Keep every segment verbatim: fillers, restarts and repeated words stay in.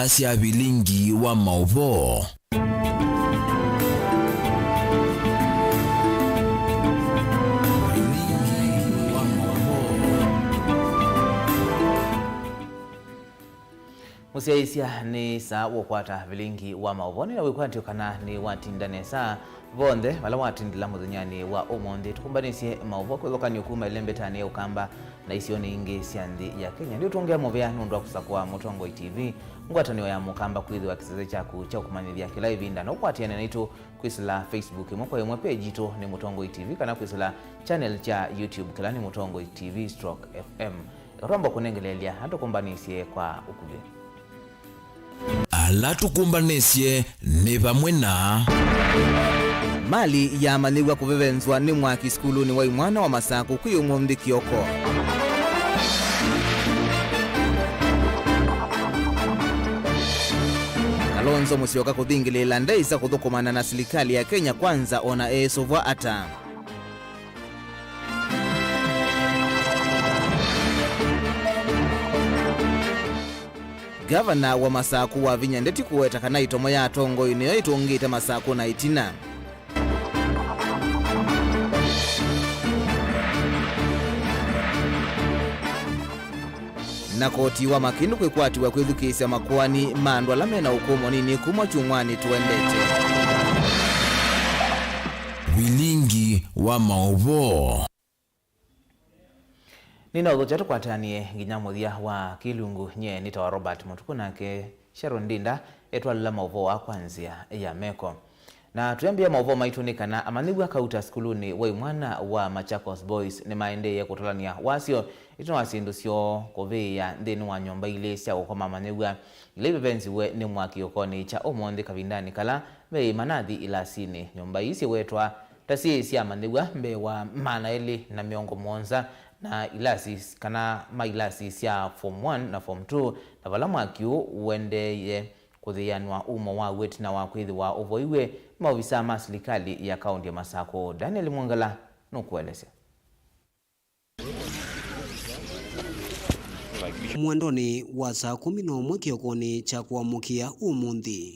Sya vilingi wa maũvoo. Mũsyaĩĩsya, nĩ saa wa ũkwata vilingi wa maũvoo. Nĩna wĩkwatyo kana nĩwatinda nesa vonthe vala watindĩla mũthenyanĩ wa ũmũnthĩ. Tũkũmbanĩsye maũvoo kĩvathũkany'o kuma ĩlembetanĩ ya Ũkamba na isionĩ ingĩ sya nthĩ ya Kenya. Nĩũtũngĩa mũvea nũndũ wa kũsakũa Mũtongoi T V, ngwatanĩo ya Mũkamba, kwĩthĩwa kĩsese kyaku kya kũmanyĩthya kĩla ĩvinda, na ũkwatĩane naitũ kwĩsĩla Facebook ĩmwe kwa ĩmwe, page yitũ nĩ Mũtongoi T V, kana kwĩsĩla channel kya YouTube kĩla nĩ Mũtongoi T V stroke F M. Eka twamba kũnengeleelya na tũkũmbanĩsye kwa ũkuvĩ. Ala tũkũmbanĩsye nĩ vamwe na. Mali yamanyĩw'a kũvevenzwa nĩ mwaki sukulunĩ wa imwana wa Masakũ kwĩ ũmũnthĩ kĩoko. Kalonzo Musyoka kũthingĩlĩĩla ndaĩsa kũthũkũmana na silikalĩ ya Kenya Kwanza ona eĩsũvwa ata. Ngavana wa Masakũ Wavinya Ndeti kũweta kana ĩtomo ya atongoi nĩyo ĩtũngĩte Masakũ na ĩtina. Na koti wa Makindu kwĩkwatĩw'a kwĩthukĩĩsya makoani ma andũ ala mena ũkũũ mũnini kuma kyumwanĩ tũendete. Vilingi wa maũvoo. Nĩnaũthokya tũkwatanie nginya mũthya wa kĩlungu. Nyie nĩtawa Robert Mũtuku, nake Sharon Ndinda etwalĩla maũvoo aa kwa nzĩa ya meko. Na twĩambĩa maũvoo maitũ nĩ kana amanyĩw'a kauta sukulunĩ wa imwana wa Machakos Boys nĩmaendeeye kũtalany'a wasyo ĩtina wa syĩndũ syoo kũvĩĩa nthĩnĩ wa nyũmba ilĩ sya ũkoma amanyĩw'a ila ivevenziwe nĩ mwaki kĩokonĩ kya ũmũnthĩ kavindanĩ kala veĩ manathi ilasinĩ. Nyũmba ii syĩwetwa ta syĩ sya amanyĩw'a mbee wa maana elĩ na mĩongo mũonza na ilasi kana ma ilasi sya Form one na Form two, na vala mwaki ũũ ũendeeye kũthĩanwa umo wa w'o ĩtina wa kwĩthĩwa ũvoiw'e nĩ maovisaa ma silikalĩ ya kaũntĩ ya Masakũ. Daniel Mwongela nũkũelesya. Mwendonĩ wa saa kũmi na ũmwe kĩokonĩ kya kũamũkĩa ũmũnthĩ,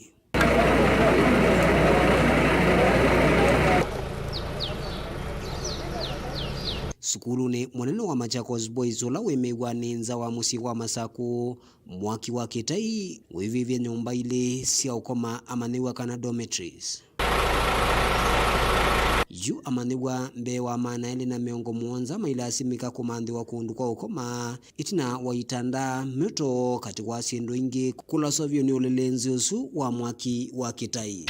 sukulunĩ mũnene wa Machakos Boys ũla wĩ mĩw'anĩ nza wa mũsyĩ wa Masakũ, mwaki wa kĩtai wĩvĩvye nyũmba ilĩ sya ũkoma amanyĩw'a kana dormitories. Yu amanyĩw'a mbee wa maana elĩ na mĩongo mũonza mailasimĩka kũmanthĩwa kũndũ kwa ũkoma ĩtina wa itanda, mĩto, katĩ wa syĩndũ ingĩ kũlaswa vyũ nĩ ũlelenzĩ ũsu wa mwaki wa kĩtai.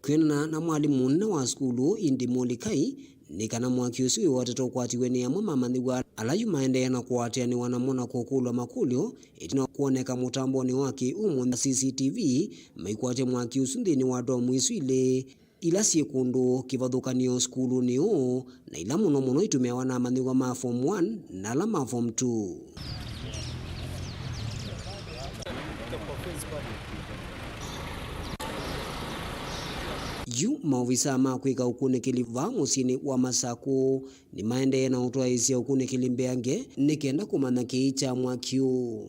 Kwĩanana na mwalimũ mũnene wa sukulu, Indi Mulikai, nĩ kana mwaki ũsu wĩwetete ũkwatiwe nĩ amwe ma amanyĩw'a ala yu maendeea na kũatĩanĩwa namo na kũkũlw'a makũlyo ĩtina wa kwoneka mũtambonĩ wa kĩ-ũmũnthĩ C C T V maikwatya mwaki ũsu nthĩnĩ wa ndomu isu ilĩ ila syĩ kũndũ kĩvathũkany'o sukulunĩ ũũ, na ila mũno mũno itũmĩawa na amanyĩw'a ma Form one na ala ma Form two. Yu maovisaa ma kwĩka ũkunĩkĩli vaa mũsyĩnĩ wa Masakũ nĩmaendee na ũtwaĩĩsya ũkunĩkĩli mbeange nĩ kenda kũmanya kĩĩ kya mwaki ũũ.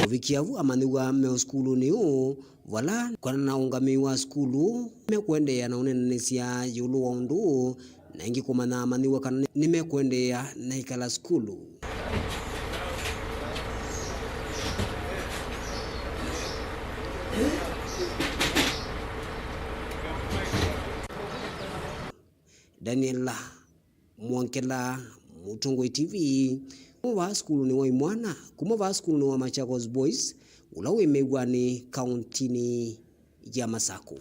Kũvikĩa vu, amanyĩw'a me ũsukulunĩ ũũ, vala kwana na ũngamĩi wa sukulu, mekũendeea na ũneenanĩsya ĩũlũ wa ũndũ ũũ, na ĩngĩ kũmanya amanyĩw'a kana nĩ, nĩmekũendeea na ĩkala sukulu. Daniel Mwongela, Mũtongoi T V, kuma vaa sukulunĩ wa imwana, kuma vaa sukulunĩ wa Machakos Boys, ũla wĩ mĩw'anĩ kauntinĩ ya Masakũ.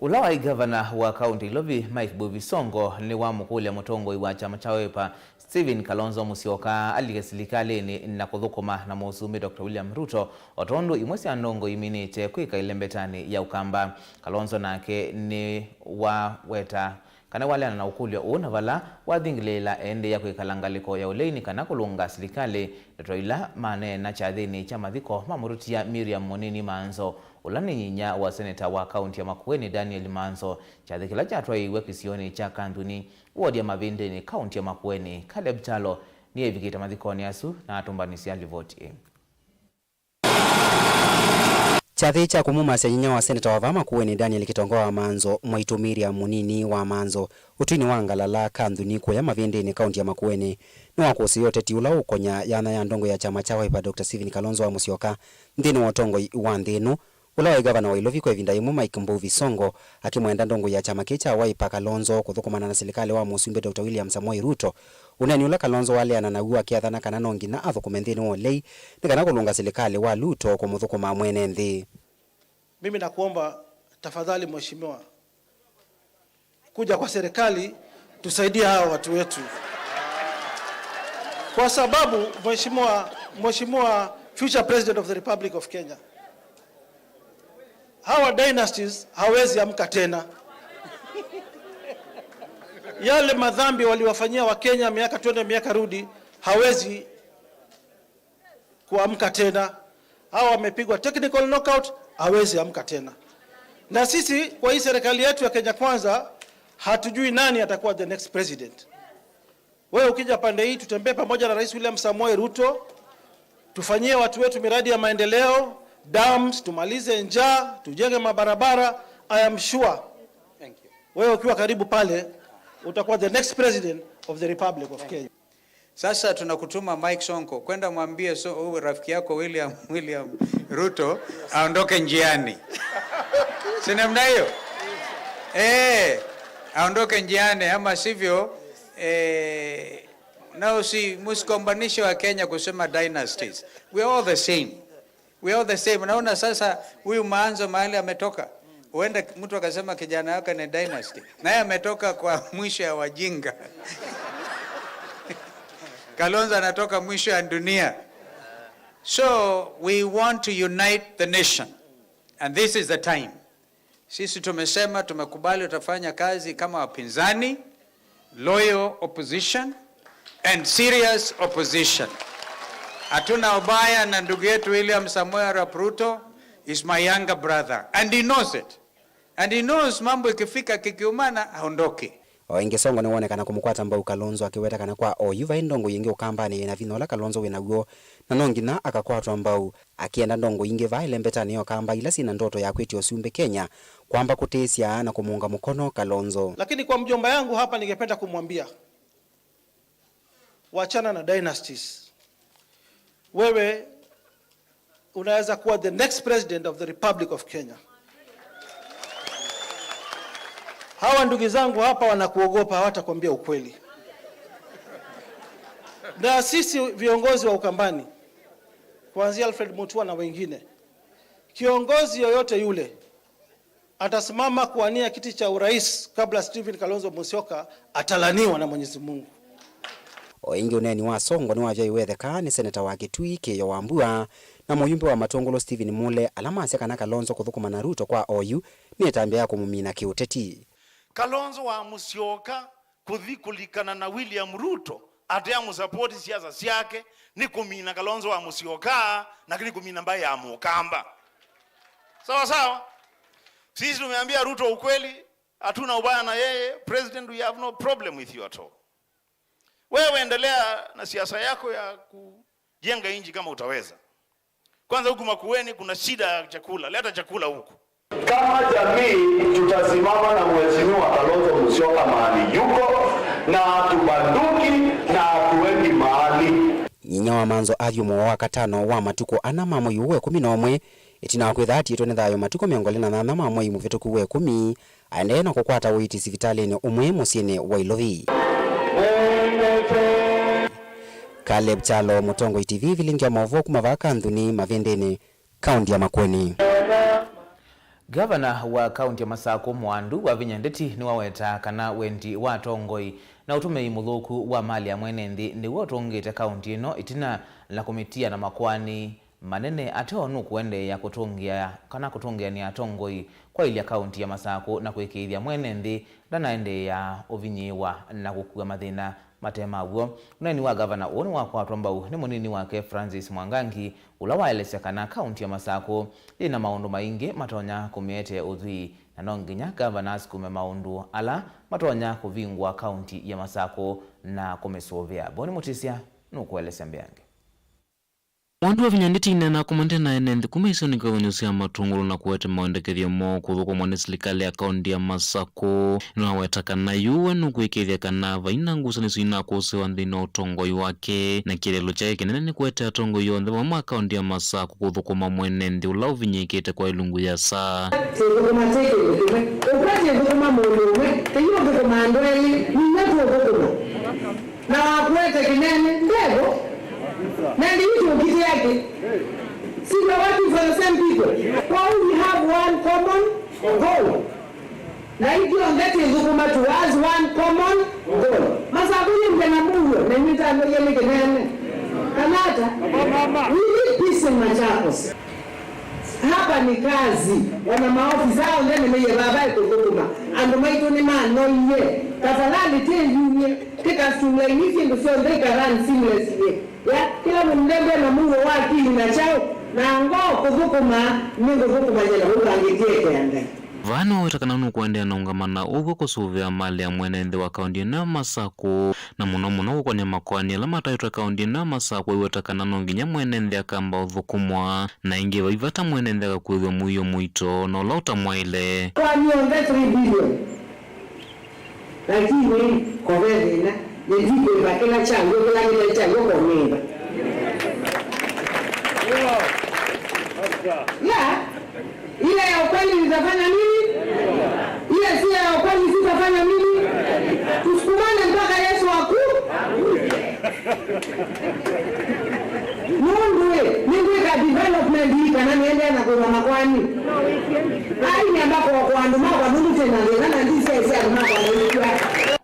Ũla waĩ ngavana wa kaunti ya Ilovi, Mike Mbuvi Sonko, nĩwamũkũlya mũtongoi wa kyama kya Wiper, Stephen Kalonzo Musyoka, alike silikalĩnĩ na kũthũkũma na mũsumbĩ Doctor William Ruto, o tondũ imwe sya ndongoi iminĩte kwĩka ĩlembetanĩ ya Ũkamba. Kalonzo nake nĩwaweta kana nĩwaleana na ũkũlyo ũũ, na vala wathingĩlĩĩla eendeea kwĩkala ngalĩko ya ũleini kana kũlũnga silikalĩ. Ndeto ila maneena kyathĩnĩ kya mathiko ma mũtũtia Miriam Mũnini Manzo, ũla nĩ nyinya wa seneta wa kaunti ya Makueni, Daniel Manzo. Kyathĩ kĩla kyatwaĩiwe kĩsionĩ kya Kanthuni, wodi ya Mavĩndĩnĩ, kaunti ya Makueni, Caleb Kyalo nĩevikĩte mathikonĩ asu na atũmbanĩsya livoti ĩĩ. Kyathĩ kya kũmũmasya nyinya wa seneta wa vaa Makueni, Daniel Kitongoa Manzo, Mwaitũ Miriam mũnini wa Manzo, ũtũinĩ wa Ngalala, Kanthuni, kũya Mavĩndĩnĩ, kaunti ya Makueni, nĩwakũsĩie ũteti ũla ũkũnya yanya ya ndongoi ya kyama kya Wiper, Doctor Stephen Kalonzo wa Musyoka, nthĩnĩ wa ũtongoi wa nthĩ ĩno, ũla waĩ ngavana wa Ilovi kwa ĩvinda yĩmwe, Mike Mbuvi Sonko, akĩmwenda ndongoi ya kyama kĩĩ kya Wiper, Kalonzo, kũthũkũmana na silikalĩ wa Mũsumbĩ Doctor William Samoei Ruto. Ũneeni ũla Kalonzo waleana naw'o akĩathana kana no nginya athũkũme nthĩnĩ wa ũlei nĩ kana kũlũnga silikalĩ wa Ruto kũmũthũkũma mwene nthĩ. Mimi nakuomba tafadhali, mheshimiwa, kuja kwa serikali, tusaidie hawa watu wetu, kwa sababu, mheshimiwa, mheshimiwa future president of the Republic of Kenya, hawa dynasties hawezi amka tena. Yale madhambi waliwafanyia Wakenya miaka twende miaka rudi, hawezi kuamka tena. Hawa wamepigwa technical knockout, hawezi amka tena. Na sisi kwa hii serikali yetu ya Kenya Kwanza, hatujui nani atakuwa the next president. Wewe ukija pande hii, tutembee pamoja na Rais William Samoei Ruto, tufanyie watu wetu miradi ya maendeleo, dams, tumalize njaa, tujenge mabarabara. I am sure, thank you, wewe ukiwa karibu pale, utakuwa the next president of the Republic of Kenya. Sasa tunakutuma Mike Sonko, kwenda mwambie so, huyu rafiki yako William, William Ruto aondoke njiani. Si namna hiyo? Eh, aondoke njiani, ama sivyo, eh, na usi-, msikombanishe wa Kenya kusema dynasties. We are all the same. We are all the same. Unaona sasa huyu Manzo mahali ametoka. Huenda mtu akasema kijana wake ni dynasty. Naye ametoka kwa mwisho ya wajinga. Kalonzo anatoka mwisho ya dunia. So we want to unite the nation. And this is the time. Sisi tumesema tumekubali tutafanya kazi kama wapinzani, loyal opposition and serious opposition. Hatuna ubaya na ndugu yetu William Samoei Arap Ruto, is my younger brother and he knows it. And he knows mambo ikifika kikiumana aondoke. O ĩngĩ, Sonko nĩwonekana kũmũkwata mbau Kalonzo, akĩweta kana kwa oyu vai ndongoi ĩngĩ Ũkambanĩ yĩna vinya ũla Kalonzo wĩ naw'o, na no nginya akakwatwa mbau, akĩenda ndongoi ingĩ vaa ĩlembetanĩ ya Ũkamba ila syĩna ndoto ya kwĩtya ũsumbĩ Kenya kwamba kũtĩĩsya na kũmũunga mũkono Kalonzo. Lakini kwa mjomba yangu hapa, ningependa kumwambia, wachana na dynasties. Wewe unaweza kuwa the next president of the Republic of Kenya. Hawa ndugu zangu hapa wanakuogopa, hawatakwambia ukweli. Na sisi viongozi wa Ukambani, kuanzia Alfred Mutua na wengine, kiongozi yoyote yule atasimama kuwania kiti cha urais kabla Stephen Kalonzo Musyoka, atalaniwa na Mwenyezi Mungu. O ĩngĩ, ũneeni wa Sonko nĩwavyaiwe ĩtheka nĩ seneta wa Kitui, Kĩĩo Wambua, na mũyumbe wa Matũngũlũ, Stephen Mule, ala masya kana Kalonzo kũthũkũma na Ruto kwa oyu nĩ ĩtambya ya kũmũmina kĩũteti. Kalonzo wa Musyoka kũthi kũlikana na William Ruto ateamũsapoti siasa syake nĩ kũmina Kalonzo wa Musyoka, na nĩ kũmina mbaĩ ya Mũkamba. Sawa sawa? Sisi tumeambia Ruto ukweli, hatuna ubaya na yeye. President, we have no problem with you at all. Wewe endelea na siasa yako ya kujenga nchi kama utaweza. Kwanza huku Makueni kuna shida ya chakula. Leta chakula huku. Kama jamii tutasimama na Mheshimiwa Kalonzo Musyoka mahali yuko, na hatubanduki na hatuendi mahali. Nyinya wa Manzo athyũmũa wa katano wa matukũ ana ma mwei ũũ wa ĩkũmi na ũmwe, ĩtina wa kwĩtha atiĩtwe nĩ thayũ matukũ mĩongo ĩlĩ na nyanya ma mwei mũvĩtũku wa ĩkũmi, aendee na kũkwata ũiiti sivitalĩnĩ ũmwe mũsyĩnĩ wa Ilovi. Caleb Kyalo, Mũtongoi T V, vilingi ya maũvoo kuma vaa Kanthuni, Mavĩndĩnĩ, kaunti ya Makueni. Ngavana wa kaunti ya Masakũ, Mwandu Wavinya Ndeti, nĩwawetaa kana wendi wa atongoi na ũtũmĩi mũthũku wa mali ya mwene nthĩ nĩw'o ũtũngĩte kaunti ĩno ĩtina na kũmĩtia na makoani manene ateo nũkũendeea kũtũngĩa kana kũtũngĩanĩa atongoi kwaĩlya kaunti ya Masakũ na kũĩkĩĩthya mwene nthĩ ndanaendeea ũvinyĩĩwa na kũkua mathĩna mate ma w'o. Ũneeni wa ngavana ũũ nĩwakwatwa mbau nĩ mũnini wake Francis Mwangangi, ũla waelesya kana kaũnti ya Masakũ yĩ na maũndũ maingĩ matonya kũmĩete ũthwii, na no nginya ngavana asukume maũndũ ala matonya kũvingũa kaũnti ya Masakũ na kũmĩsũvĩa. Boni Mũtĩsya nũkũelesya mbeange. Mwandu wa vinya ndĩtinena kũmantena ene nthĩ kuma isionĩ kĩvathũkany'o sya matũngũlũ na kũete maendekethyo moo kũthũkũmwa nĩ silikalĩ ya kaũnti ya Masakũ. Nĩwaweta kana yu we nũkwĩkĩĩthya kana vai na ngusanĩsyo inakũsĩwa nthĩnĩ wa ũtongoi wake, na kĩeleelo kyake kĩnene nĩ kũete atongoi onthe vamwe ma kaũnti ya Masakũ kũthũkũma mwene nthĩ ũla ũvinyĩĩkĩte kwa ilungu ya saa. Twĩthũkũma twĩ kĩndũ kĩmwe. Ũkw'a twĩthũkũma mũndũ ũmwe, tũiũthũkũma andũ elĩ, nĩnyie tũũthũkũma. Na wakwete kĩnene, ndevo. Na ndiitũkite ake. See, we're working for the same people. Kwa hiyo we have one common goal. Na ithuothe twĩthũkũma towards one common goal. Masakũ yĩmbya na mũuo, na nĩtanoie nĩ kĩnene. Kana ata? We need peace in Machakos. Hapa ni kazi. Ona maofisa onthe nĩmaiye vava ĩkũthũkũma. Andũ maitũ nĩmanoie. Tafadhali twĩyumye, tũkasitũmĩla inyie syĩndũ syonthe ikarun seamlessly. Ya, kĩla mũndũ ndembea na mũuo wa akili na kyaũ, na ngoo kũthũkũma, nĩngũthũkũma nyie na ũngangĩtie ĩkĩa Ngai. Vaa nĩwaweta kana nũkũendeea na ũngamana ũw'o kũsũvĩa malĩ ya mwene nthĩ wa kaũnti ĩno ya Masakũ, na mũno mũno kũkonĩa makoani ala mataĩtwe kaũnti ĩno ya Masakũ, aiweta kana no nginya mwene nthĩ akamba ũthũkũmwa, na ĩngĩ vai vata mwene nthĩ akakwĩw'a mũio mũito na ũla ũtamwaĩle. Kwani onthe three billion. Lakini kove thĩna, nĩtwĩkwĩva kĩla kyaw'o, kĩla kĩte kyaw'o konĩva. Ya, ile ya ukweli itafanya nini? Ile sio ya ukweli sitafanya nini? Tusukumane mpaka Yesu aku. Nũndũ ĩ, nĩngwĩka development ii kana nĩendee na kũma makwani? Ai, nyamba kũokoa andũ makwa nũndũ twĩ na thĩna na ndisyaĩsya andũ makwa maikua.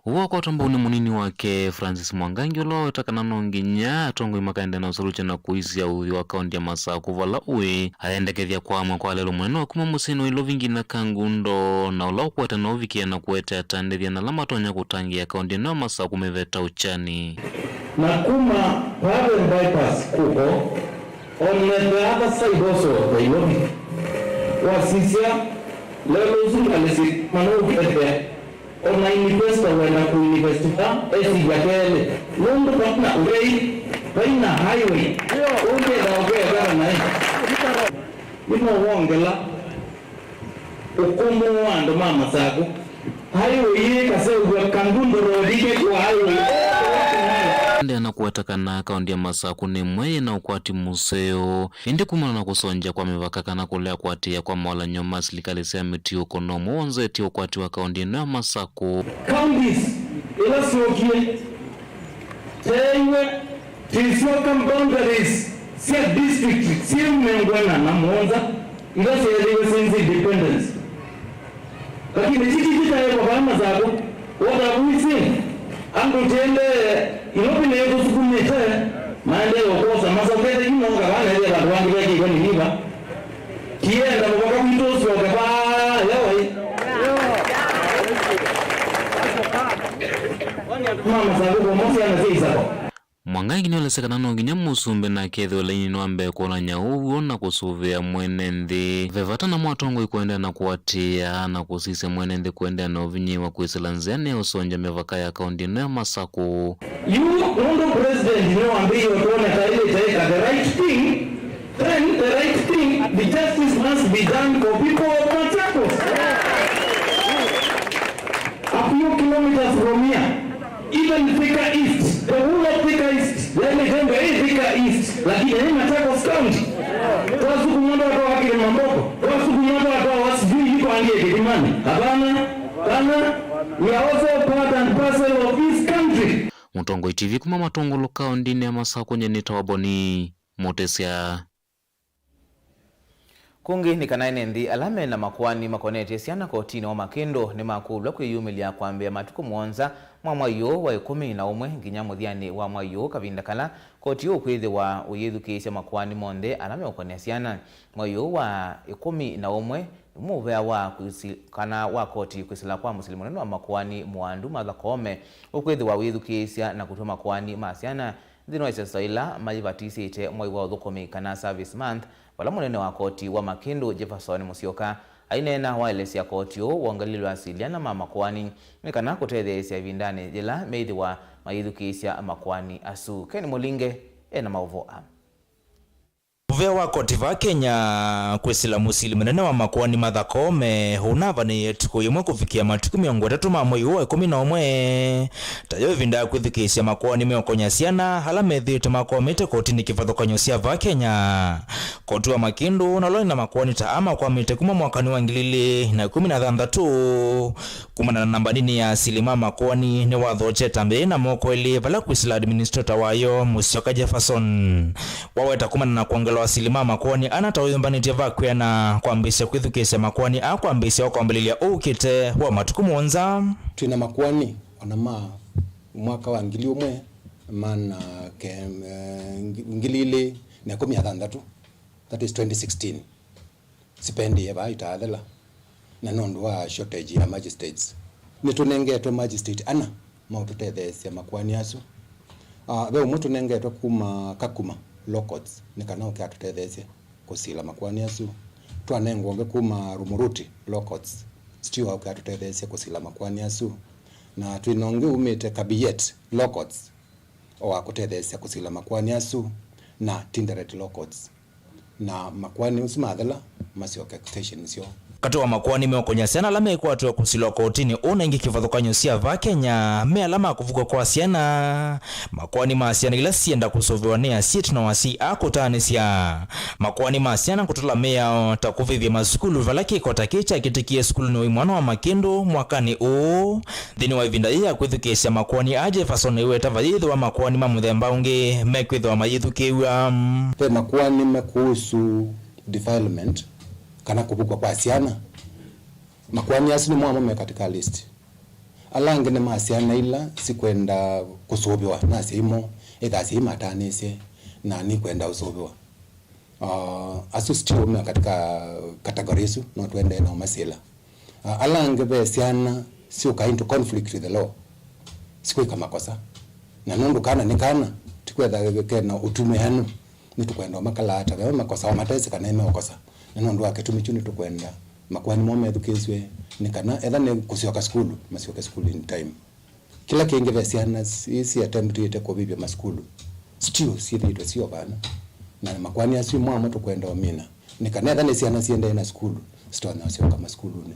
Ũw'o wakwatwa mbau nĩ mũnini wake Francis Mwangangi, ũla waweta kana no nginya atongoi makaendeea na ũsũlũkya na kũisya ũthwii wa kaũnti ya Masakũ vala ũĩ, ayendekethya kwa amwe kwa lelũ mũnene wa kuma mũsyĩnĩ wa Ilovi Ngitha Kangundo, na ũla ũkwete na ũvikĩe na kũete atandĩthya na ala matonya kũtangĩĩa kaũnti ĩno ya Masakũ mĩveta ũkyani. Na kuma Paven Bypass kuko, on the other side also of Nairobi, wasisya lelo ũsu ngalĩsĩ manũkethea, ona investor wenda kũinvestiva esivya kelĩ, nũndũ vaina ũvei, vaina highway, ũketha ũkethana naĩ. Nĩmowongela ũkũmũ wa andũ ma Masakũ. Highway ĩĩ ĩkaseũvw'a Kangundo Road ĩkekĩwa highway. Endeea na kũweta kana kaũnti ya Masakũ nĩ ĩmwe yĩ na ũkwati mũseo, ĩndĩ kumana na kũsongya kwa mĩvaka kana kũlea kũatĩĩa kwa mawalany'o ma silikalĩ sya mĩtiũko, no ũmwe wonzetye ũkwati wa kaũnti ĩno ya Masakũ. Counties ila syokie, teeiwe, twĩsyoka boundaries sya district syĩ mĩongo ĩna na mũonza ila syeethĩiwe since independence. Lakini kĩkĩ kĩtaekwa vaa Masakũ, what have we seen? Andũ tĩendee, Ilovi nĩtũsukumĩte, maendee ũkosa, masokete yu moka vaa na ethĩa vandũ vangĩ vekĩtwe nĩ liva. Tienda mũvaka witũ ũsyoke vaa, yawai. Ma Masakũ kuma syana sya isako. Mwangangi nĩwelesya kana no nginya mũsumbĩ nake ethĩwe lainĩ wa mbee kwonany'a ũw'o na kũsũvĩa mwene nthĩ. Ve vata namo atongoi kũendeea na kũatĩĩa na kũsisya mwene nthĩ kũendeea na ũvinyĩĩwa kwĩsĩla nzĩanĩ ya ũsongya mĩvaka ya kaũnti ĩno ya Masakũ. Yu nũndũ president nĩwambĩĩe ũtwone ta ĩlĩ ĩtaĩka the right thing, then the right thing, the justice must be done for people of Machakos. A few kilometers from here, even Thika East, the whole of Thika East, yaani Themba hii Thika East, lakini hii Machakos County, twasukumwa twatwawa Kilimambogo, twasukumwa twatwawa sijui iko angie Kilimani. Hapana, hapana, we are also part and parcel of this country. Mũtongoi T V kuma Matũngũlũ kaũntinĩ ya Masakũ, nyie nĩtawa Boni Mũtĩsya. Kũngĩ nĩ kana ene nthĩ ala me na makoani makonetye syana kotinĩ wa Makĩndũ nĩmakũlw'a kwĩyumĩlya kwambĩĩa matukũ mũonza Kuma mwai ũũ wa ĩkũmi na ũmwe nginya mũthyanĩ wa mwai ũũ, kavinda kala koti ũũ ũkwĩthĩwa ũyĩthukĩĩsya makoani monthe ala meũkonea syana. Mwai ũũ wa ĩkũmi na ũmwe nĩ mũvea wa kwĩsi-, kana wa koti kwĩsĩla kwa mũsili mũnene wa makoani Mũandu Martha Koome ũkwĩthĩwa ũyĩthukĩĩsya na kũtw'a makoani ma syana nthĩnĩ wa iseso ila mayĩvatisĩte mwai wa ũthũkũmi kana service month, vala mũnene wa koti wa Makĩndũ Jefferson Musyoka aineena waelesya koti ũũ wongelilwe asilyana ma makoani nĩ kana kũtetheesya ĩvindanĩ yĩla meĩthĩwa mayĩthukĩĩsya makoani asu. Ken Mũlinge ena maũvoo aa. Mũvea wa koti vaa Kenya kwĩsĩla mũsili mũnene wa makoani Martha Koome ũnavanĩie ĩtukũ yĩmwe kũvikĩa matukũ mĩongo ĩtatũ ma mwei ũũ wa ĩkũmi na ũmwe tayo ĩvinda ya kwĩthukĩĩsya makoani meũkonya syana ala methĩĩtwe makomete kotinĩ kĩvathũkany'o sya vaa Kenya. Koti wa Makĩndũ nalo nĩ na makoani ta aa makwamĩte kuma mwakanĩ wa ngili ilĩ na ĩkũmi na thanthatũ, kumana na namba nini ya asili ma makoani nĩwathokye ĩtambya yĩ na moko elĩ vala kwĩsĩla administrator wayo Musyoka Jefferson. Waweta kumana na kwongelwa asili ma makoani ana ta ũyũmbanĩtye va kwĩana kwambĩĩsya kwĩthukĩĩsya makoani aa kwambĩĩsya wa kwambĩlĩlya ũũkĩte wa matukũ mũonza. Twĩ na makoani ona ma mwaka wa ngili ũmwe maana ke-, eh, ngi-, ngili ilĩ na ĩkũmi na thanthatũ, that is twenty sixteen. Sipendie vaa itaathela, na nũndũ wa shortage ya magistrates, nĩtũnengetwe magistrate ana maũtũtetheesya makoani asu. Ah, ve ũmwe tũnengetwe kuma Kakuma Law Courts nĩ kana ũke atũtetheesye kũsila makoani asu. Twanengwa ũngĩ kuma Rumuruti Law Courts, still ũke atũtetheesye kũsila makoani asu. Na twĩ na ũngĩ umĩte Kabiyet Law Courts, o wa kũtetheesya kũsila makoani asu na Tinderet Law Courts. Na makoani ũsu mathela, masyoke station syoo. Katĩ wa makoani meũkonya syana ala mekwatĩwa kũsilwa kotinĩ ũũ na ingĩ kĩvathũkany'o sya vaa Kenya, me ala ma kũvukw'a kwa syana, makoani ma syana ila syenda kũsũvĩwa nĩ asyai na asyai aa kũtaanĩsya, makoani ma syana kũtala mĩao ta kũvĩvya masukulu vala kĩko ta kĩĩ kyakĩtĩkie sukulunĩ wa imwana wa Makĩndũ mwakanĩ ũũ. Nthĩnĩ wa ĩvinda yĩĩ ya kwĩthukĩĩsya makoani aa, Jefferson aiweta vayĩthĩwa makoani ma mũthemba ũngĩ mekwĩthĩwa mayĩthukĩĩw'a. Ve makoani me kũhusu defilement kana kũvukw'a kwa syana. Makoani asu nĩ mwamo me katika list. Ala angĩ nĩ ma syana ila sikwenda kũsũvĩwa na asyai moo, ĩtha asyai mataanĩsye na nikwenda ũsũvĩwa. Ah, asu still me katika category isu, no tũendee na ũmasĩla. Ah, ala angĩ ve syana syũka into conflict with the law, sikwĩka makosa. Na nũndũ kana nĩ kana, ti kwetha kena ũtumĩanu, nĩtũkwenda ũmakalaa ta ve makosa, o matesĩ kana nĩmeũkosa. Na nũndũ wa kĩtumi kyu nĩtũkwenda makoani moo methukĩĩsw'e, nĩ kana etha nĩ kũsyoka sukulu, masyoke sukulu in time. Kĩla kĩngĩ, ve syana si, si attemptĩte kũvĩvya masukulu, still syĩthĩĩtwe syo vana. Na makoani asu mwamo tũkwenda ũmina. Nĩ kana etha nĩ syana siendee na sukulu, sitonya ũsyoka masukulunĩ.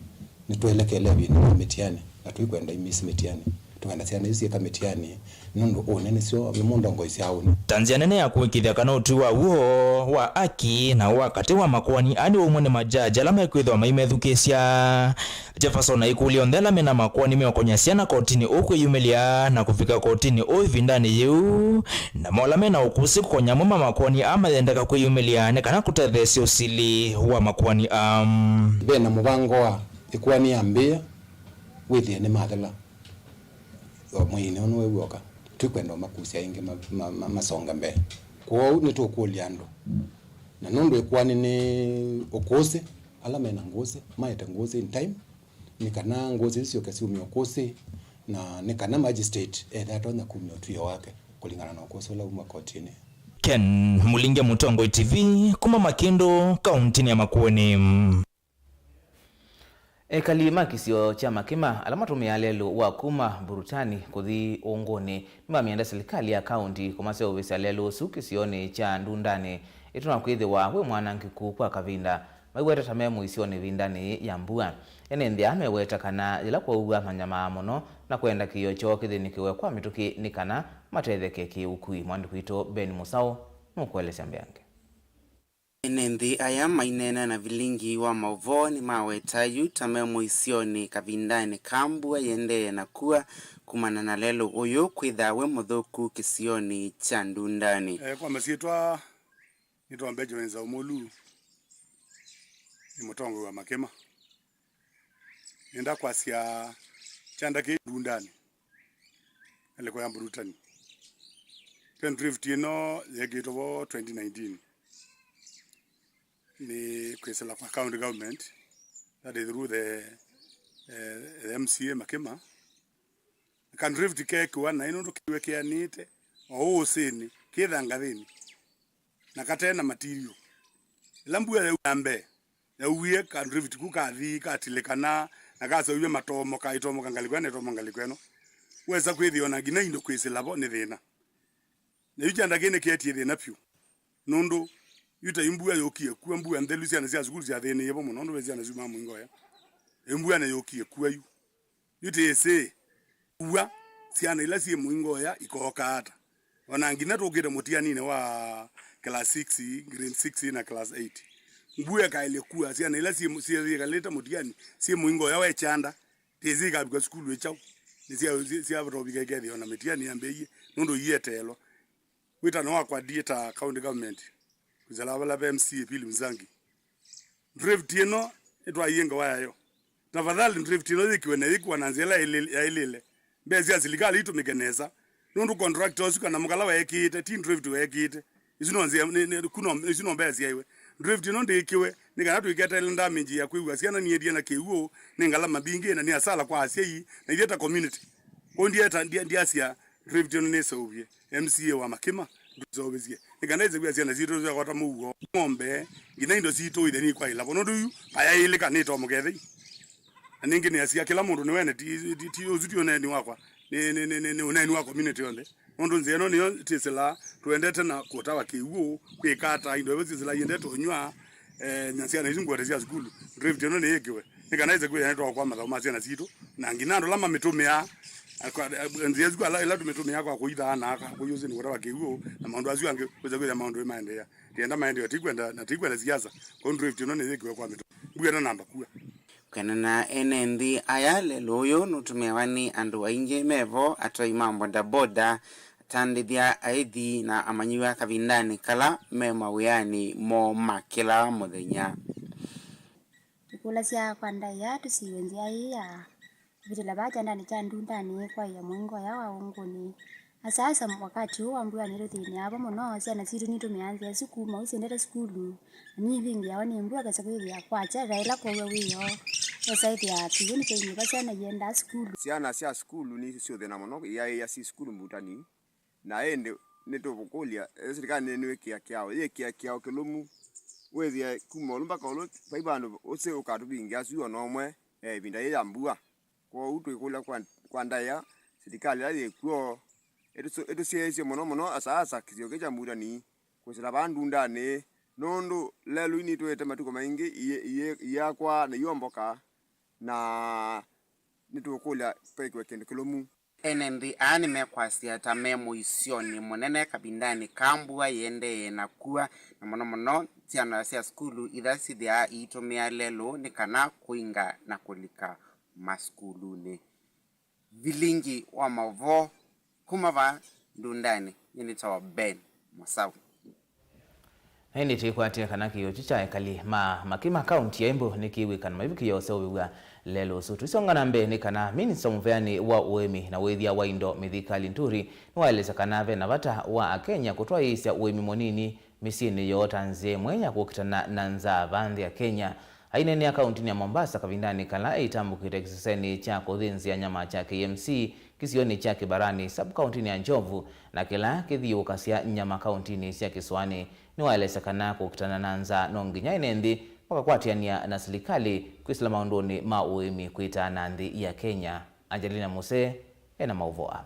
Nĩtũelekele ĩvinda ya mĩtiani, na tũikwenda imisi mĩtiani. Tũkwenda syana isu syĩka mĩtiani, nũndũ ũnĩ nĩsyo, nĩmo ndongoisya ũnĩ. Ta nzĩa nene ya kũĩkĩĩthya kana ũtwi wa w'o wa aki na wa katĩ wa makoani aa nĩ ũmwe nĩ majaji ala mekwĩthĩwa maimethukĩĩsya. Jefferson aikũlya onthe ala mena makoani meũkonya syana kotinĩ ũũ kwĩyumĩlya na kũvika kotinĩ ũũ ĩvindanĩ yĩu, namo ala mena ũkũsĩ kũkonya amwe ma makoani aa mayendeka kwĩyumĩlya nĩ kana kũtetheesya ũsili wa makoani aa. Ve na mũvango wa ĩkoani yambĩĩa wĩthĩe nĩmathela o mweinĩ ũũ nĩwe w'oka. Tũikwenda ũmakusya ĩngĩ ma, ma, ma, masonga mbee. Kwoou nĩtũkũlya andũ, na nũndũ ĩkoani nĩ ũkũsĩ, ala mena ngũsĩ maete ngũsĩ in time, nĩ kana ngũsĩ isu syoke syumye ũkũsĩ, na nĩ kana magistrate ethe atonya kumya ũtw'ĩo wake kũlingana na ũkũsĩ ũla uma kotinĩ. Ken Mũlinge, Mũtongoi T V, kuma Makĩndũ, kauntinĩ ya Makueni. Ekali ma kĩsio kya Makima ala matũmĩaa lelũ wa kuma Mburutani kũthi Ũngũnĩ nĩmamĩenda silikalĩ ya kaunti kũmaseũvĩsya lelũ ũsu kĩsionĩ kya Ndundanĩ ĩtina wa kwĩthĩwa wĩ mwanangĩku kwa kavinda. Maiweta ta me mũisyonĩ ĩvindanĩ yĩĩ ya mbua. Ene nthĩ aa meweta kana yĩla kwaua manyamaa mũno na kwenda kĩio kyoo kĩthĩnĩkĩwe kwa mĩtũkĩ nĩ kana matetheke kĩ-ũkui. Mwandĩki witũ Ben Mũsaũ nũkũelesya mbeange. Ene nthĩ aya maineena na vilingi wa maũvoo nĩmaweta yu ta me mũisyonĩ kavindanĩ ka mbua yĩendee na kua kumana na lelũ ũyũ kwĩthaa wĩ mũthũku kĩsionĩ kya Ndundanĩ. Eh, kwa masyĩtwa nĩtwa Benjamin Zaumolu, nĩ mũtongoi wa Makima. Nĩenda kwasya kyanda kĩ Ndundanĩ. ngalĩko ya Mburutani. Ten drift ĩno yeekĩtwe vo twenty nineteen nĩ kwĩsĩla kwa county government, that is through the, eh, the M C A Makima. Ka drift keekĩwa naĩ nũndũ kĩw'e kĩanĩte o ũũ ũsĩnĩ, kĩ thangathĩnĩ, na kate na material. Ĩla mbua yaua mbee, yauwie ka drift ku kathi katilĩkana, na kaseũvye matomo, kaitomoka ngalĩko ĩno, itomo ngalĩko ĩno. Wesa kwĩthĩa ona nginya indo kwĩsĩla vo nĩ thĩna. Na yu kyanda kĩĩ nĩkĩetie thĩna vyũ, nũndũ yu ta yu mbua yũkie kua, mbua nthelu, syana sya sukulu syathĩnĩie vo mũno, nũndũ ve syana syumaa mũingo ya yu mbua nĩyũkie kua yu. Yu tĩsĩ kua syana ila syĩ mũingo ya ikooka ata. Ona nginya tũkĩte mũtianinĩ wa class six, grade six na class eight, mbua ĩkaĩlye kua syana ila syĩ, syĩ, syĩkalĩte mũtiani syĩ mũingo ya we kyanda. Tĩsĩ ikavika sukulu ĩ kyaũ, nĩ sya, sya, syavatũvika ikethĩa ona mĩtiani yambĩĩie, nũndũ iyeteelwa. Wĩtano wakwa ndiĩ ta county government, kwĩsĩla vala ve M C A Philip Nzangi. Drift ĩno ĩtwaie ngewa yayo. Tafadhali drift ĩno yĩkiwe na yĩkiwa na nzĩa ĩla ĩlĩ-, yaĩlĩle. Mbesa sya silikalĩ itũmĩke nesa. Nũndũ contractor ũsu kana mũkala weekĩĩte, ti drift weekĩĩte. Isu no nzĩa, nĩ, nĩ, kuno, isu no mbesa syaiwe. Drift ĩno ndĩĩkĩwe, nĩ kana twĩketele damage ya kwĩw'a syana niendie na kĩw'ũ, nĩ ngalama mbingĩ, na nĩ asala kwa asyai, na ithyĩ ta community. Kwoou ndieta, ndia-, ndiasya drift ĩno nĩseũvye. M C A wa Makima ndũseũvĩsye. Nĩ kana ĩseũvya syana sitũ syakwata mũuo, ng'ombe, nginya indo sitũ ithe nikwaĩla vo. Nũndũ yu, vayaĩlĩka nĩtomoka ĩthei. Na ningĩ nĩasya kĩla mũndũ nĩwene, ti, ti, ti, ũsu ti ũneeni wakwa, nĩ, nĩ, nĩ, nĩ, nĩ ũneeni wa community yonthe. Nũndũ nzĩa ĩno nĩyo twĩsĩlaa tũendete na kũtawa kĩw'ũ, kwĩkata, indo ivo syĩsĩlaa iendete ũnyw'a, eh, na syana isu ngũote sya sukulu. Drift ĩno nĩyĩkĩwe, nĩ kana ĩse kwĩthĩa nĩtwaokoa mathaũ ma syana sitũ, na nginya andũ ala mamĩtũmĩaa, akwa-, nzĩa isu ala, ila tũmĩtũmĩaa kwa kũithaa na aka, kũiũsĩ nĩ kũtawa kĩw'ũ, na maũndũ asu angĩ, wĩsa kwĩthĩa maũndũ nĩ maendeea. Tienda maendeeo, tikwenda, na tikwenda siasa. Kwoou drift ĩno nĩyĩkĩwe kwa mĩtũkĩ. Mbua ĩtanamba kua. Kũenana ene nthĩ aya, lelũ ũyũ nũtũmĩawa nĩ andũ aingĩ mevo, atwai ma bodaboda, atandĩthya, aithi na amanyĩw'a kavindanĩ kala me mawĩanĩ moo ma kĩla mũthenya. Tũkũlasya kwa ndaĩa tũsiw'e nzĩa ĩĩ ya kũvĩtĩla vaa kyandanĩ kya ndundanĩ kwaĩa mũingo ũya wa ũngũnĩ. Asa asa wakati ũũ wa mbua nĩtũthĩnĩaa vo mũno, syana sitũ nitũmĩaa nzĩa ĩsu kuma ũu syendete sukulu, na nivingĩawa nĩ mbua kesa kwĩthĩa kwakya ĩla kwaua wĩoo, esa ĩthĩa kĩw'ũ nĩkyainĩva syana iendaa sukulu. Syana sya sukulu nĩsyũthĩna mũno, iyaĩa syĩ sukulu mbutani. Na ĩndĩ nĩtũkũkũlya, ĩ silikalĩ nĩnĩwĩkĩa kĩao, yĩkĩa kĩao kĩlũmu, wĩthĩe kuma ũlũ mpaka ũlũ, vai vandũ ũsĩ ũkatũvingĩa asu ona ũmwe, eh, ĩvinda yĩĩ ya mbua. Kwoou twĩkũlya kwa, kwa ndaĩa, silikalĩ ĩla yĩ kw'o, ĩtũsũ-, ĩtũsyaĩĩsye mũno mũno, asa asa kĩsio kĩĩ kya mbutani, kwĩsĩla vaa ndundanĩ, nũndũ lelũ nĩtũĩte matukũ maingĩ iye-, iye-, iyakwaa na iomboka, na nĩtũkũlya vekĩwe kĩndũ kĩlũmu. Ene nthĩ aa nĩmekwasya ta me mũisyonĩ mũnene kavindanĩ ka mbua yĩendee na kua, na mũno mũno syana sya sukulu ila syĩthĩaa iitũmĩa lelũ nĩ kana kũinga na kũlika masukulunĩ. Vilingi wa maũvoo kuma vaa ndundanĩ, nyie nĩtawa Ben Masau. Na ĩndĩ twĩkwatĩe kana kĩio kyu kya ekali ma Makima kaunti ya Embu nĩkĩw'ĩka na maivikĩĩa ũseũvĩw'a lelũ ũsu. Tũisonga na mbee nĩ kana minista mũveanĩ wa ũĩmi na wĩthĩa wa indo Mithika Linturi nĩwaelesya kana ve na vata wa Akenya kũtwaĩĩsya ũĩmi mũnini mĩsyĩnĩ yoo ta nzĩa ĩmwe ya kũkitana na nzaa vaa nthĩ ya Kenya. Aineenea kauntinĩ ya Mombasa kavindanĩ kala eitambũkĩte kĩsesenĩ kya kũthĩnzĩa nyama kya K M C kĩsionĩ kya Kĩbarani, sub-kauntinĩ ya Njovu, na kĩla kĩthiũũkasya nyama kauntinĩ sya kĩsũanĩ, nĩwaelesya kana kũkitana na nzaa no nginya ene nthĩ makakwatĩanĩa na silikalĩ kwĩsĩla maũndũnĩ ma ũĩmi kwĩtaa na nthĩ ya Kenya. Angelina Muse ena maũvoo aa.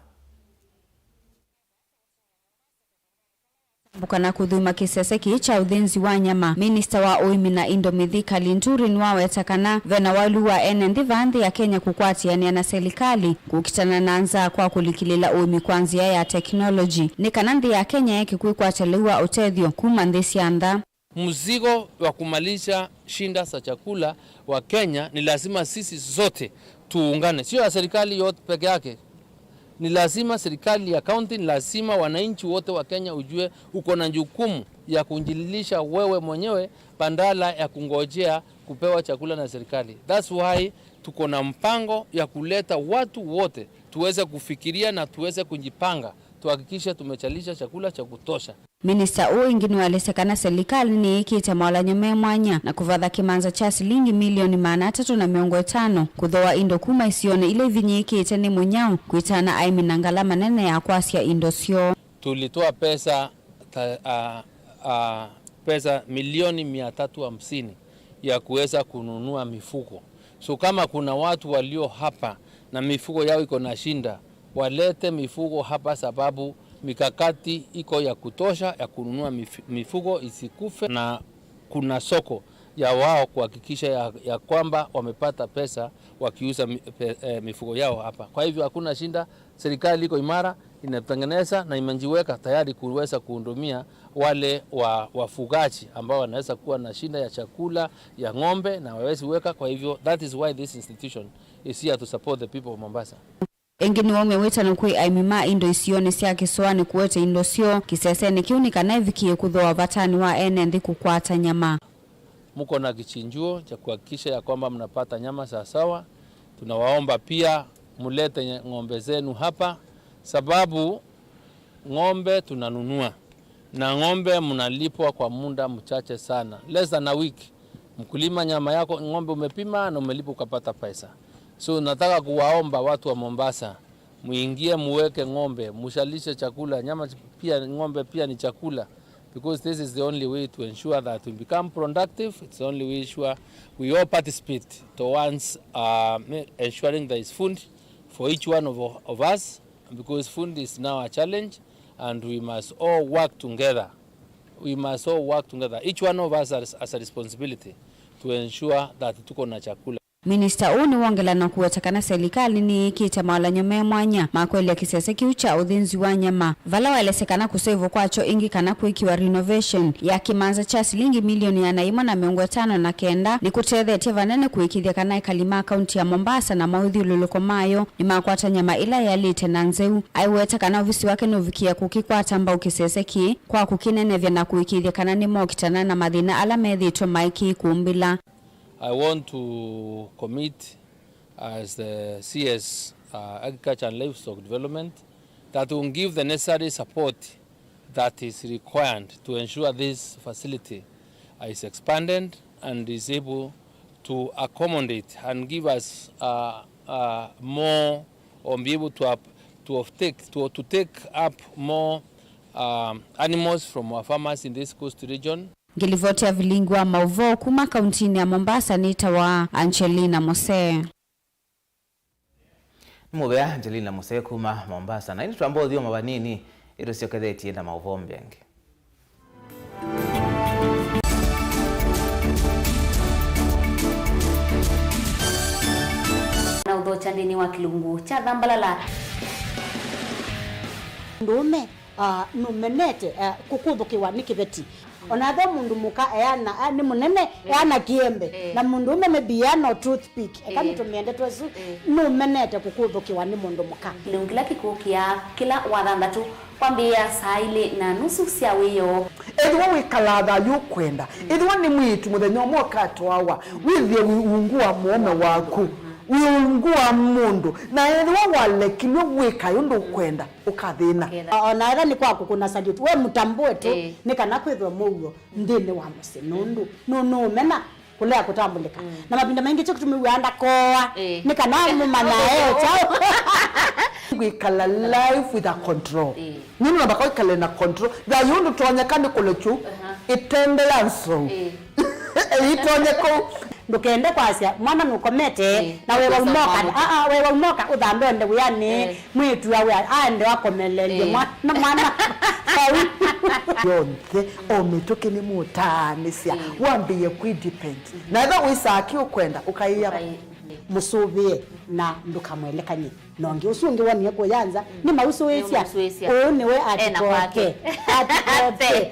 Mbũka na kũthuma kĩsese kĩĩ kya ũthĩnzi wa nyama, minista wa ũĩmi na indo Mithika Linturi nĩwaweta kana ve na waĩlu wa ene nthĩ vaa nthĩ ya Kenya kũkwatĩanĩa na selikalĩ kũkitana na nzaa kwa kũlikĩlĩla ũĩmi kwa nzĩa ya teknoloji, nĩ kana nthĩ ya Kenya yeke kwĩkwatya lĩu wa ũtethyo kuma nthĩ sya nza. Mzigo wa kumalisha shida za chakula wa Kenya ni lazima sisi zote tuungane, sio ya serikali yote peke yake. Ni lazima serikali ya kaunti, ni lazima wananchi wote wa Kenya ujue uko na jukumu ya kujilisha wewe mwenyewe badala ya kungojea kupewa chakula na serikali. That's why tuko na mpango ya kuleta watu wote Tuweze kufikiria na tuweze kujipanga, tuhakikishe tumechalisha chakula cha kutosha. Minista ũũ ĩngĩ nĩwaelesya kana selikalĩ nĩyĩkĩte maũlany'o me mwanya na kũvatha kĩmanza kya silingi milioni maana atatũ na mĩongo ĩtano kũthooa indo kuma isionĩ ila ivinyĩĩkĩte nĩ mũnyao, kwĩtana aĩmi na ngalama nene ya kwasya indo syoo. Tulitoa pesa ta-, a, a, pesa milioni mia tatu hamsini ya kuweza kununua mifugo. So kama kuna watu walio hapa na mifugo yao iko na shida, walete mifugo hapa, sababu mikakati iko ya kutosha ya kununua mif-, mifugo isikufe, na kuna soko ya wao kuhakikisha ya, ya kwamba wamepata pesa wakiuza mi-, pe-, eh, mifugo yao hapa. Kwa hivyo hakuna shida, serikali iko imara, inatengeneza na imejiweka tayari kuweza kuhudumia wale wa, wafugaji ambao wanaweza kuwa na shida ya chakula ya ng'ombe na hawawezi weka. Kwa hivyo, that is why this institution is here to support the people of Mombasa. Ĩngĩ nĩwaumya wĩtano kwĩ aĩmi ma indo isionĩ sya kĩsũanĩ kũete indo syoo kĩsesenĩ kĩu nĩ kana ĩvikĩe kũthooa vatanĩ wa ene nthĩ kũkwata nyama. Mko na kichinjuo cha kuhakikisha ya kwamba mnapata nyama sawasawa. Tunawaomba pia mlete ng'ombe zenu hapa, sababu ng'ombe tunanunua, na ng'ombe mnalipwa kwa muda mchache sana, less than a week. Mkulima, nyama yako, ng'ombe umepima na umelipwa ukapata pesa. So nataka kuwaomba watu wa Mombasa, muingie, muweke ng'ombe, mushalishe chakula, nyama pia, ng'ombe pia ni chakula, because this is the only way to ensure that we become productive. It's the only way sure we all participate towards, uh, ma-, ensuring there is food for each one of, of us, because food is now a challenge, and we must all work together. We must all work together. Each one of us has, has a responsibility to ensure that tuko na chakula. Minista ũũ nĩwongela na kũweta kana selikalĩ nĩyĩkĩte maũlany'o me mwanya ma kũelya kĩsese kĩu kya ũthĩnzi wa nyama, vala waelesya kana kũseĩvwa kwakyo ĩngĩ kana kwĩkĩwa renovation ya kĩmanza kya silingi milioni ĩana yĩmwe na mĩongo ĩtano na kenda nĩkũtethetye vanene kũĩkĩĩthya kana ekali ma kaunti ya Mombasa na maũthyũlũlũko mayo nĩmakwata nyama ĩla yaĩlĩte na nzeu. Aiweta kana ovisi wake nũvikĩe kũkĩkwata mbau kĩsese kĩĩ kwa kũkĩnenevya na kũĩkĩĩthya kana nĩmokitana na mathĩna ala methĩĩtwe maikĩĩkũmbĩla. I want to commit as the C S, uh, Agriculture and Livestock Development, that will give the necessary support that is required to ensure this facility is expanded and is able to accommodate and give us, uh, uh, more, or be able to up-, to offtake, to, to take up more, um, animals from our farmers in this coast region. Ngĩlivoti ya vilingi wa maũvoo kuma kauntinĩ ya Mombasa nĩtawa Angelina Mose. Nĩ mũvea Angelina Mose kuma Mombasa. Na ĩndĩ twamba ũthyũma vanini, ĩtũsyokethetye na maũvoo mbengĩ. Na ũthokya nthĩnĩ wa kĩlungu kya Thambalala. Mũndũũme, ah, nũmenete, ah, kũkũthũkĩwa nĩ kĩveti. Ona ethĩwa mũndũ mũka eana, ah, nĩ mũnene, eana kĩembe. Ĩĩ. Na mũndũũme maybe eana o toothpick. Eka, ĩĩ, nĩtũmĩende twesu, ĩĩ, nũmenete kũkũthũkĩwa nĩ mũndũ mũka. Kĩlungu kĩla kĩkũkĩa kĩla wathanthatũ kwambĩĩa saa ilĩ na nusu sya wĩoo. Ethĩwa wĩkalaa thayũ ũkwenda, ethĩwa nĩ mwĩĩtu mũthenya ũmwe ũkatwawa, wĩthĩe wĩ ungu wa mũũme waku, wĩ ungu wa mũndũ, na ethĩwa walekilwe wĩkae ũndũ ũkwenda, ũkathĩna. Ũkathĩna. O-, ona ethĩwa nĩ kwa kũkũna salute, we mũtambũe tu, ĩĩ, nĩ kana kwĩthwe mũuo nthĩnĩ wa mũsyĩ, nũndũ nũ-, nũũmena kũlea kũtambũlĩka. Mm. Na mavinda maingĩ kyo kĩtumi wĩaa ndakoa, ĩĩ, nĩ kana mũmanya e kyaũ. Wĩkala life with a control. Ĩĩ. Nũndũ namba kwĩkale na control. Thayũ ndũtonyeka nĩ kũlekyu, aha, ĩtembea nzou. Ĩĩ. Ĩtonye kũu. Ndũkende kwasya mwana nũkomete, ĩĩ, na wewa ũkosa umoka. Mwana. Aa, wewa umoka ũthambe ende wĩanĩ. Ĩĩ. Mwĩĩtu awe aende akomelelye, ĩĩ, mwana, mwana. Yonthe, o mĩtũkĩ nĩmũtaanĩsya, ĩĩ, wambĩĩe kwĩ depend. Mhm. Na ethĩwa wĩsaa kĩ ũkwenda, ũkaĩa. Ũkaĩ-, mhm, mũsũvĩe na ndũkamwelekany'e na ũngĩ. Ũsu ũngĩ wonie kũya nza, mm, nĩ mausũĩsya. Nĩ mausũĩsya. Ũũ nĩwe ena atikoke. Kwake. Atikoke.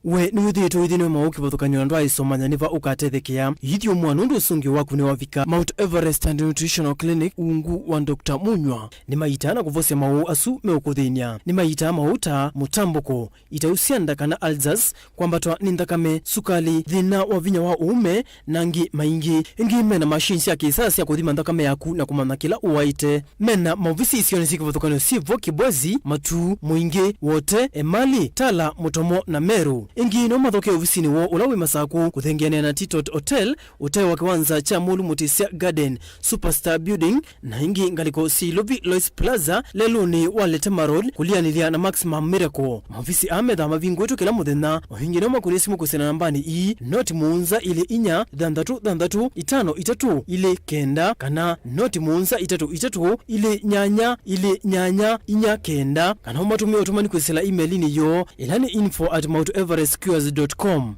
We nĩwĩthĩĩtwe ũithĩnĩwe maũũ kĩvathũkany'o na ndwaaĩsomanya nĩ va ũkatethekea? Ithyũmũa nũndũ ũsũngĩo waku nĩwavika. Mount Everest and Nutritional Clinic ungu wa Doctor Munywa nĩmaitaa na kũvosya maũũ asu meũkũthĩny'a. Nĩmaitaa maũũ ta mũtambũko, itau sya nda kana ulcers, kwambatwa nĩ nthakame, sukali, thĩna wa vinya wa ũũme, na angĩ maingĩ. Ĩngĩ mena machine sya kĩsaa sya kũthima nthakame yaku na kũmanya kĩla ũwaĩte. Mena maovisi isionĩ syĩ kĩvathũkany'o syĩ vo Kibwezi, Matuu, Mũingĩ, Wote, Emali, Tala, Mũtomo, na Meru. Ĩngĩ no mathokee ovisinĩ woo ũla wĩ Masakũ, kũthengeanĩa na Titot Hotel, ũtee wa kĩwanza kya Mũlũ Mũtĩsya Garden, Superstar Building, na ĩngĩ ngalĩko syĩ Ilovi Lois Plaza, lelũnĩ wa Letema Road, kũlianĩlya na Maximum Miracle. Maovisi aa methaa mavingũĩtwe kĩla mũthenya. O ĩngĩ no makũnĩe simũ kwĩsĩla nambanĩ ii, noti mũonza ilĩ inya, thanthatũ thanthatũ, itano itatũ, ilĩ kenda, kana noti mũonza itatũ itatũ, ilĩ nyanya, ilĩ nyanya, inya kenda, kana ũmatũmĩe ũtũmani kwĩsĩla email-inĩ yoo, ĩla nĩ info at mount everest cures dot com.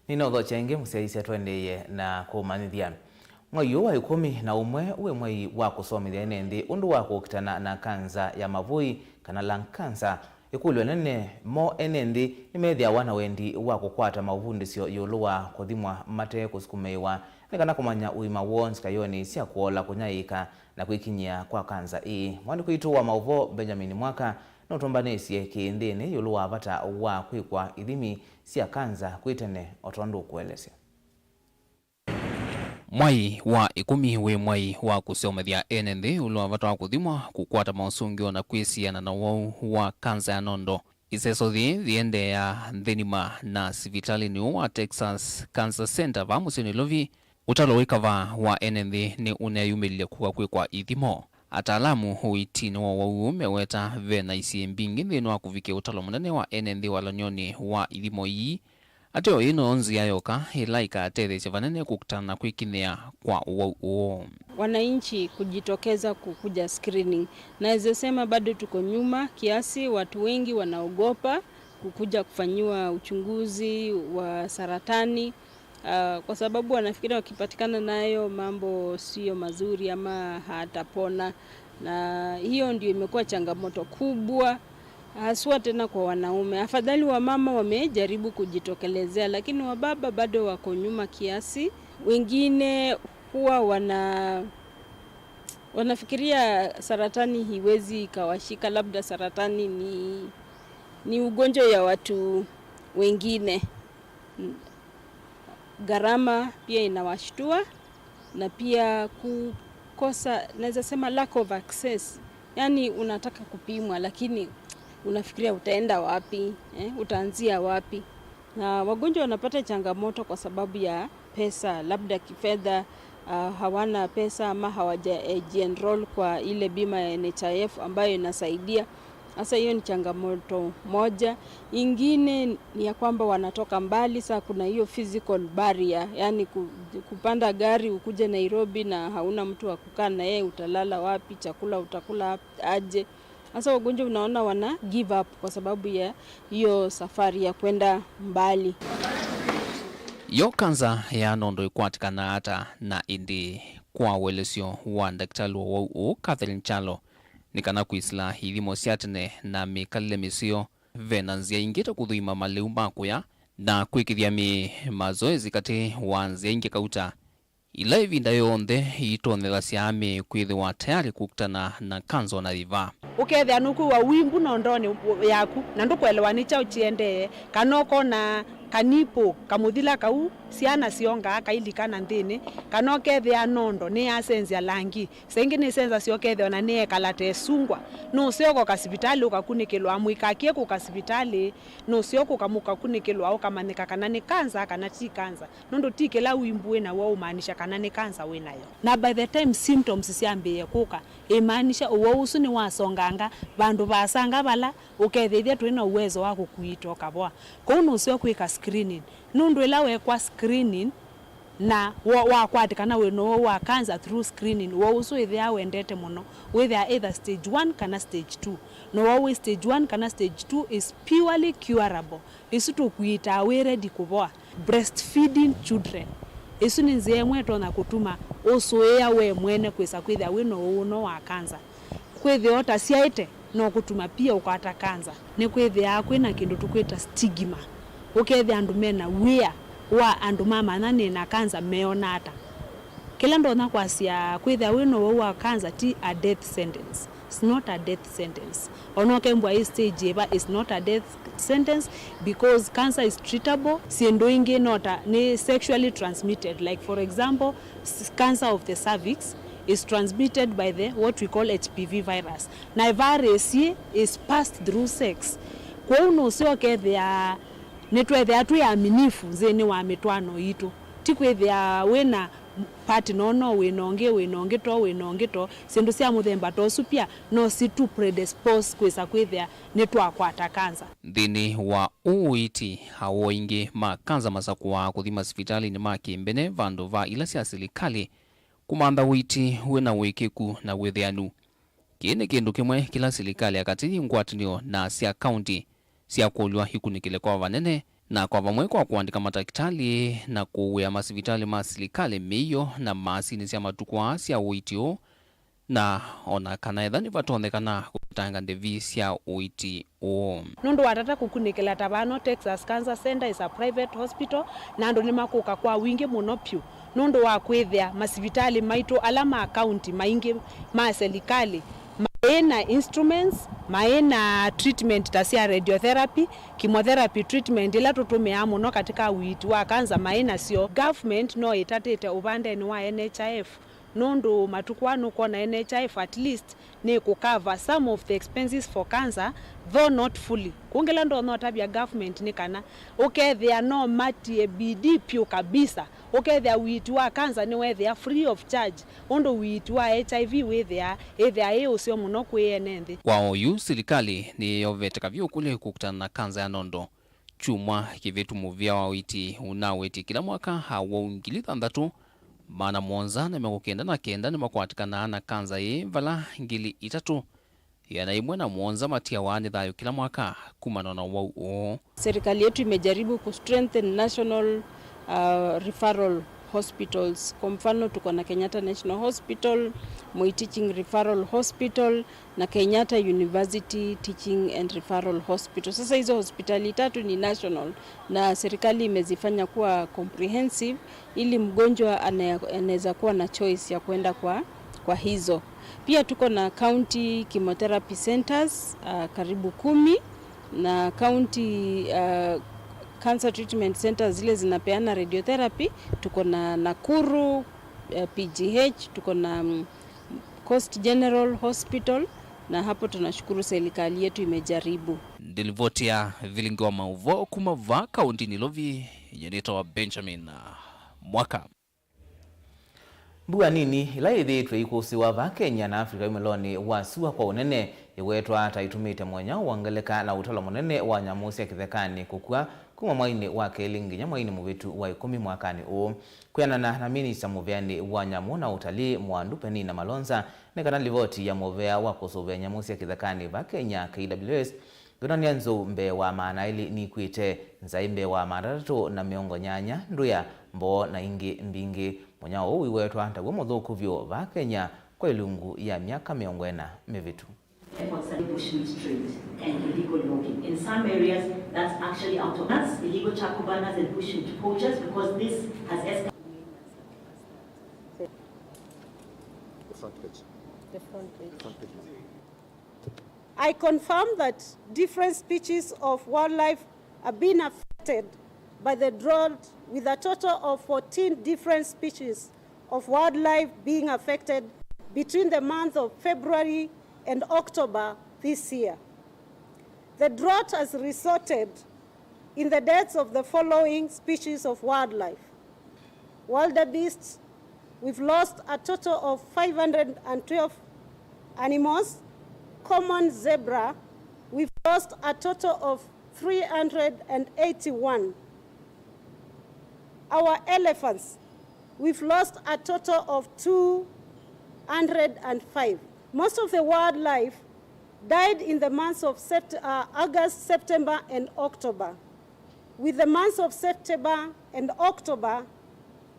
Nĩnaũthokya ĩngĩ mũsyaĩĩsya tũendeeye na kũmanyĩthya. Mwai ũũ wa ĩkũmi na ũmwe wĩ mwai wa kũsomethya ene nthĩ ũndũ wa kũkitana na kanza ya mavũi kana lung cancer. Ĩkũlyo nene, mo ene nthĩ nĩmethĩawa na wendi wa kũkwata maũvundĩsyo ĩũlũ wa kũthimwa mate kũsukumĩĩwa nĩ kana kũmanya ũima woo nzikayonĩ sya kũola kũnyaĩĩka na kwĩkinyĩa kwa kanza ĩĩ? Mwandĩki witũ wa maũvoo Benjamin Mwaka nũtũmbanĩsye kĩĩndĩnĩ ĩũlũ wa vata wa kwĩkwa ithimi sya kanza kwĩ tene o tondũ ũkũelesya. Mwai wa ĩkũmi wĩ mwai wa kũsomethya ene nthĩ ĩũlũ wa vata wa kũthimwa, kũkwata maũsũngĩo na kwĩsiana na ũwau wa kanza ya nondo. Ĩseso yĩĩ yĩendeea nthĩnĩ ma na sivitalĩnĩ ũũ wa Texas Cancer Center vaa mũsyĩ Nairobi. Ũtalo wĩ kavaa wa ene nthĩ nĩ ũneeyumĩlilye kũka kwĩkwa ithimo. Ataalamu ũitinĩ wa ũwau ũũ meweta ve na isyĩ mbingĩ nthĩnĩ wa kũvikĩa ũtalo mũnene wa ene nthĩ walany'onĩ wa ithimo ii. Ateo, ĩĩ noyo nzĩa yoka ĩla ĩkatetheesya vanene kũkitana na kwĩkinyĩa kwa ũwau ũũ. Wananchi kujitokeza kukuja screening. Naweza sema bado tuko nyuma kiasi, watu wengi wanaogopa kukuja kufanyiwa uchunguzi wa saratani, ah, kwa sababu wanafikiri wakipatikana nayo mambo sio mazuri ama hatapona. Na hiyo ndio imekuwa changamoto kubwa, haswa tena kwa wanaume. Afadhali wamama wamejaribu kujitokelezea, lakini wababa bado wako nyuma kiasi. Wengine huwa wana-, wanafikiria saratani hiwezi ikawashika, labda saratani ni, ni ugonjwa ya watu wengine. Gharama pia inawashtua, na pia kukosa, naweza sema lack of access. Yaani unataka kupimwa, lakini unafikiria utaenda wapi, eh, utaanzia wapi? Na wagonjwa wanapata changamoto kwa sababu ya pesa, labda kifedha, ah, hawana pesa ama hawaja, eh, jienroll kwa ile bima ya N H I F ambayo inasaidia. Sasa hiyo ni changamoto moja. Ingine ni ya kwamba wanatoka mbali, saa kuna hiyo physical barrier, yaani ku-, kupanda gari ukuje Nairobi na hauna mtu wa kukaa na yeye, utalala wapi, chakula utakula ap-, aje? Sasa wagonjwa unaona wana give up kwa sababu ya hiyo safari ya kwenda mbali. Yo kanza ya nondo ĩkwatĩkanaa ata, na ĩndĩ kwa ũelesyo wa ndakĩtalĩ wa ũwau ũũ Catherine Kyalo, nĩ kana kwĩsĩla ithimo sya tene na mĩkalĩle mĩseo, ve na nzĩa ingĩ ta kũthũima malĩu ma kũya na kwĩkĩthya mĩĩ mazoezi katĩ wa nzĩa ingĩ kauta, ila ĩvinda yonthe itonyethasya amĩ kwĩthĩwa tayarĩ kũkitana na kanza o na yĩva. Ũkethĩa nũkwĩw'a wimbu nondonĩ yaku, na ndũkũelewa nĩ kyaũ kĩendee, kana ũkona kanipũ kamũthila kau syana syongaa kailika na nthĩnĩ, kana ũkethĩa nondo nĩyasenzya langi, saa ingĩ nĩsenzasya ũkethĩa ona nĩyekala ta ĩsungwa. Nũseo kũka sivitalĩ ũkakunĩkĩlwa, mũikakie kũka sivitalĩ, nũseo kũka mũkakunĩkĩlwa ũkamanyĩka kana nĩ kanza kana ti kanza. Nũndũ ti kĩla wimbu wĩ naw'o ũmaanisha kana nĩ kanza wĩ nayo. Na by the time symptoms syambĩĩe kũka, ĩmaanisha ũwau ũsu nĩwasonganga vandũ vaasanga vala ũkethĩithya tũi na uwezo wa kũkuita ũkavoa. Kwoou nũseo kwĩka screening, nũndũ ĩla wekwa screening, Na wa-, wakwatĩkana wĩna ũwau wa cancer through screening, ũwau ũsu wĩthĩawa wendete mũno, wĩthĩawa either stage one kana stage two. Na ũwau wĩ stage one kana stage two is purely curable. Ĩsu tũkwĩtaa wĩ ready kũvoa. Breastfeeding children. Ĩsu nĩ nzĩa ĩmwe ĩtonya kũtuma ũsũĩa we mwene kwĩsa kwĩthĩa wĩ na ũwau ũno wa kanza. Kwĩthĩa ũtasyaĩte no kũtuma pia ũkwata kanza. Nĩkwĩthĩaa kwĩ na kĩndũ tũkwĩta stigma. Ũkethĩa andũ me na wia wa andũ mamanya nĩ na kanza meona ata. Kĩla ndonya kwasya, kwĩthĩa wĩ na ũwau wa kanza ti a death sentence. It's not a death sentence. Ona ũkembwa ĩ stage ĩva, it's not a death sentence because cancer is treatable. Syĩndũ ingĩ no ta nĩ sexually transmitted, like for example, s-, cancer of the cervix is transmitted by the what we call H P V virus. Na virus ĩĩ is passed through sex. Kwoou nũseo ũkethĩa nĩtwethĩa twĩ aminifu nthĩnĩ wa mĩtwaano yitũ. Ti kwĩthĩa wĩ na partner ũno, wĩ na ũngĩ, wĩ na ũngĩ to, wĩ na ũngĩ to. Syĩndũ sya mũthemba ta ũsu pia no situ predispose kwĩsa kwĩthĩa nĩtwakwata kanza. Nthĩnĩ wa ũũ ũiiti, awoi aingĩ ma kanza masakũaa kũthi masivitalĩnĩ ma kĩmbene vandũ va ila sya silikalĩ kũmantha ũiiti wĩ na ũĩkĩĩku na wĩthĩanu. Kĩĩ nĩ kĩndũ kĩmwe kĩla silikalĩ ya katĩ yĩ ngwatanĩo na sya kaunti syakũlw'a ikunĩkĩle kwa vanene na kwa vamwe kwa kũandĩka matakĩtalĩ na kũwĩa masivitalĩ ma silikalĩ mĩio na maasini sya matukũ aa sya ũiiti ũũ, na o na kana etha nĩvatonyekana kũvetanga ndĩvi sya ũiiti ũũ. Nũndũ wa tata kũkunĩkĩla ta vano, Texas Cancer Center is a private hospital, na andũ nĩmakũka kwa wingĩ mũno vyũ nũndũ wa kwĩthĩa masivitalĩ maitũ ala ma kaunti maingĩ ma selikalĩ maĩ na instruments, maĩ na treatment ta sya radiotherapy, chemotherapy treatment ila tũtũmĩaa mũno katika ũiiti wa kanza maĩ nasyo. Government no ĩtatĩte ũvandenĩ wa N H I F. Nũndũ matukũ aa nũkwona N H I F at least nĩ kũ cover some of the expenses for cancer, though not fully. Kũngĩla ndonya ũtavya government nĩ kana ũkethĩa no matie bidii vyũ kabisa, ũkethĩa ũiiti wa cancer nĩwethĩa free of charge, ũndũ ũiiti wa H I V wĩthĩa, ĩthĩa ĩ ũseo mũno kwĩ ene nthĩ. Kwa oyu, silikalĩ nĩyĩyovete kavyũ kũlĩ kũkitana na kanza ya nondo. Kyumwa kĩvĩtu mũvĩa wa ũiiti ũnawetye kĩla mwaka awau ngili thanthatũ, maana mũonza na mĩongo kenda na kenda nĩmakwatĩkanaa na kanza ĩĩ, vala ngili itatũ, ĩana yĩmwe na mũonza matiawa nĩ thayũ kĩla mwaka kumana na ũwau ũũ. Serikali yetu imejaribu ku strengthen national, uh, referral hospitals. Kwa mfano, tuko na Kenyatta National Hospital, Moi Teaching Referral Hospital, na Kenyatta University Teaching and Referral Hospital. Sasa hizo hospitali tatu ni national na serikali imezifanya kuwa comprehensive ili mgonjwa ana-, anaweza kuwa na choice ya kwenda kwa, kwa hizo. Pia tuko na county chemotherapy centers, uh, karibu kumi, na county, uh, cancer treatment centers zile zinapeana radiotherapy. Tuko na Nakuru, uh, P G H, tuko na, mm, Coast General Hospital, na hapo tunashukuru serikali yetu imejaribu. Ndilivoti ya vilingi wa maũvoo kuma va kaunti Nairobi, yenye nĩtawa Benjamin, uh, Mwaka. Mbua nini ĩla yĩthĩĩtwe ikũsĩwa va Kenya na Africa yumelonĩ wa sua kwa ũnene, ĩwetwa ta ĩtumĩte mũenya wongeleka na ũtalo mũnene wa nyamũ sya kĩthekanĩ kũkw'a kuma mwainĩ wa kelĩ nginya mwainĩ mũvĩtu wa ĩkũmi mwakanĩ ũũ. Kwĩanana na minista mũveanĩ wa nyamũ na ũtalii, Mwandu Penina Malonza, nĩ kana livoti ya mũvea wa kũsũvĩa nyamũ sya kĩthekanĩ va Kenya, K W S, yonany'a nzou mbee wa maana elĩ nikw'ĩte, nzaĩ mbee wa maana atatũ na mĩongo nyanya, ndwĩa, mboo na ingĩ mbingĩ. Mũnyao ũũ wĩwetwa taw'o mũthũku vyũ va Kenya kwa ilungu ya myaka mĩongo ĩna mĩvĩtu. Efforts at bushmeat trade and illegal logging. In some areas, that's actually out of, that's illegal charcoal burners and bushmeat poachers, because this has escalated. The front page. The front page. The front page. I confirm that different species of wildlife have been affected by the drought, with a total of fourteen different species of wildlife being affected between the month of February and October this year. The drought has resulted in the deaths of the following species of wildlife. Wildebeest, we've lost a total of five hundred and twelve animals. Common zebra, we've lost a total of three hundred and eighty-one. Our elephants, We've lost a total of two hundred and five. Most of the wildlife died in the months of Sept-, uh, August, September, and October, with the months of September and October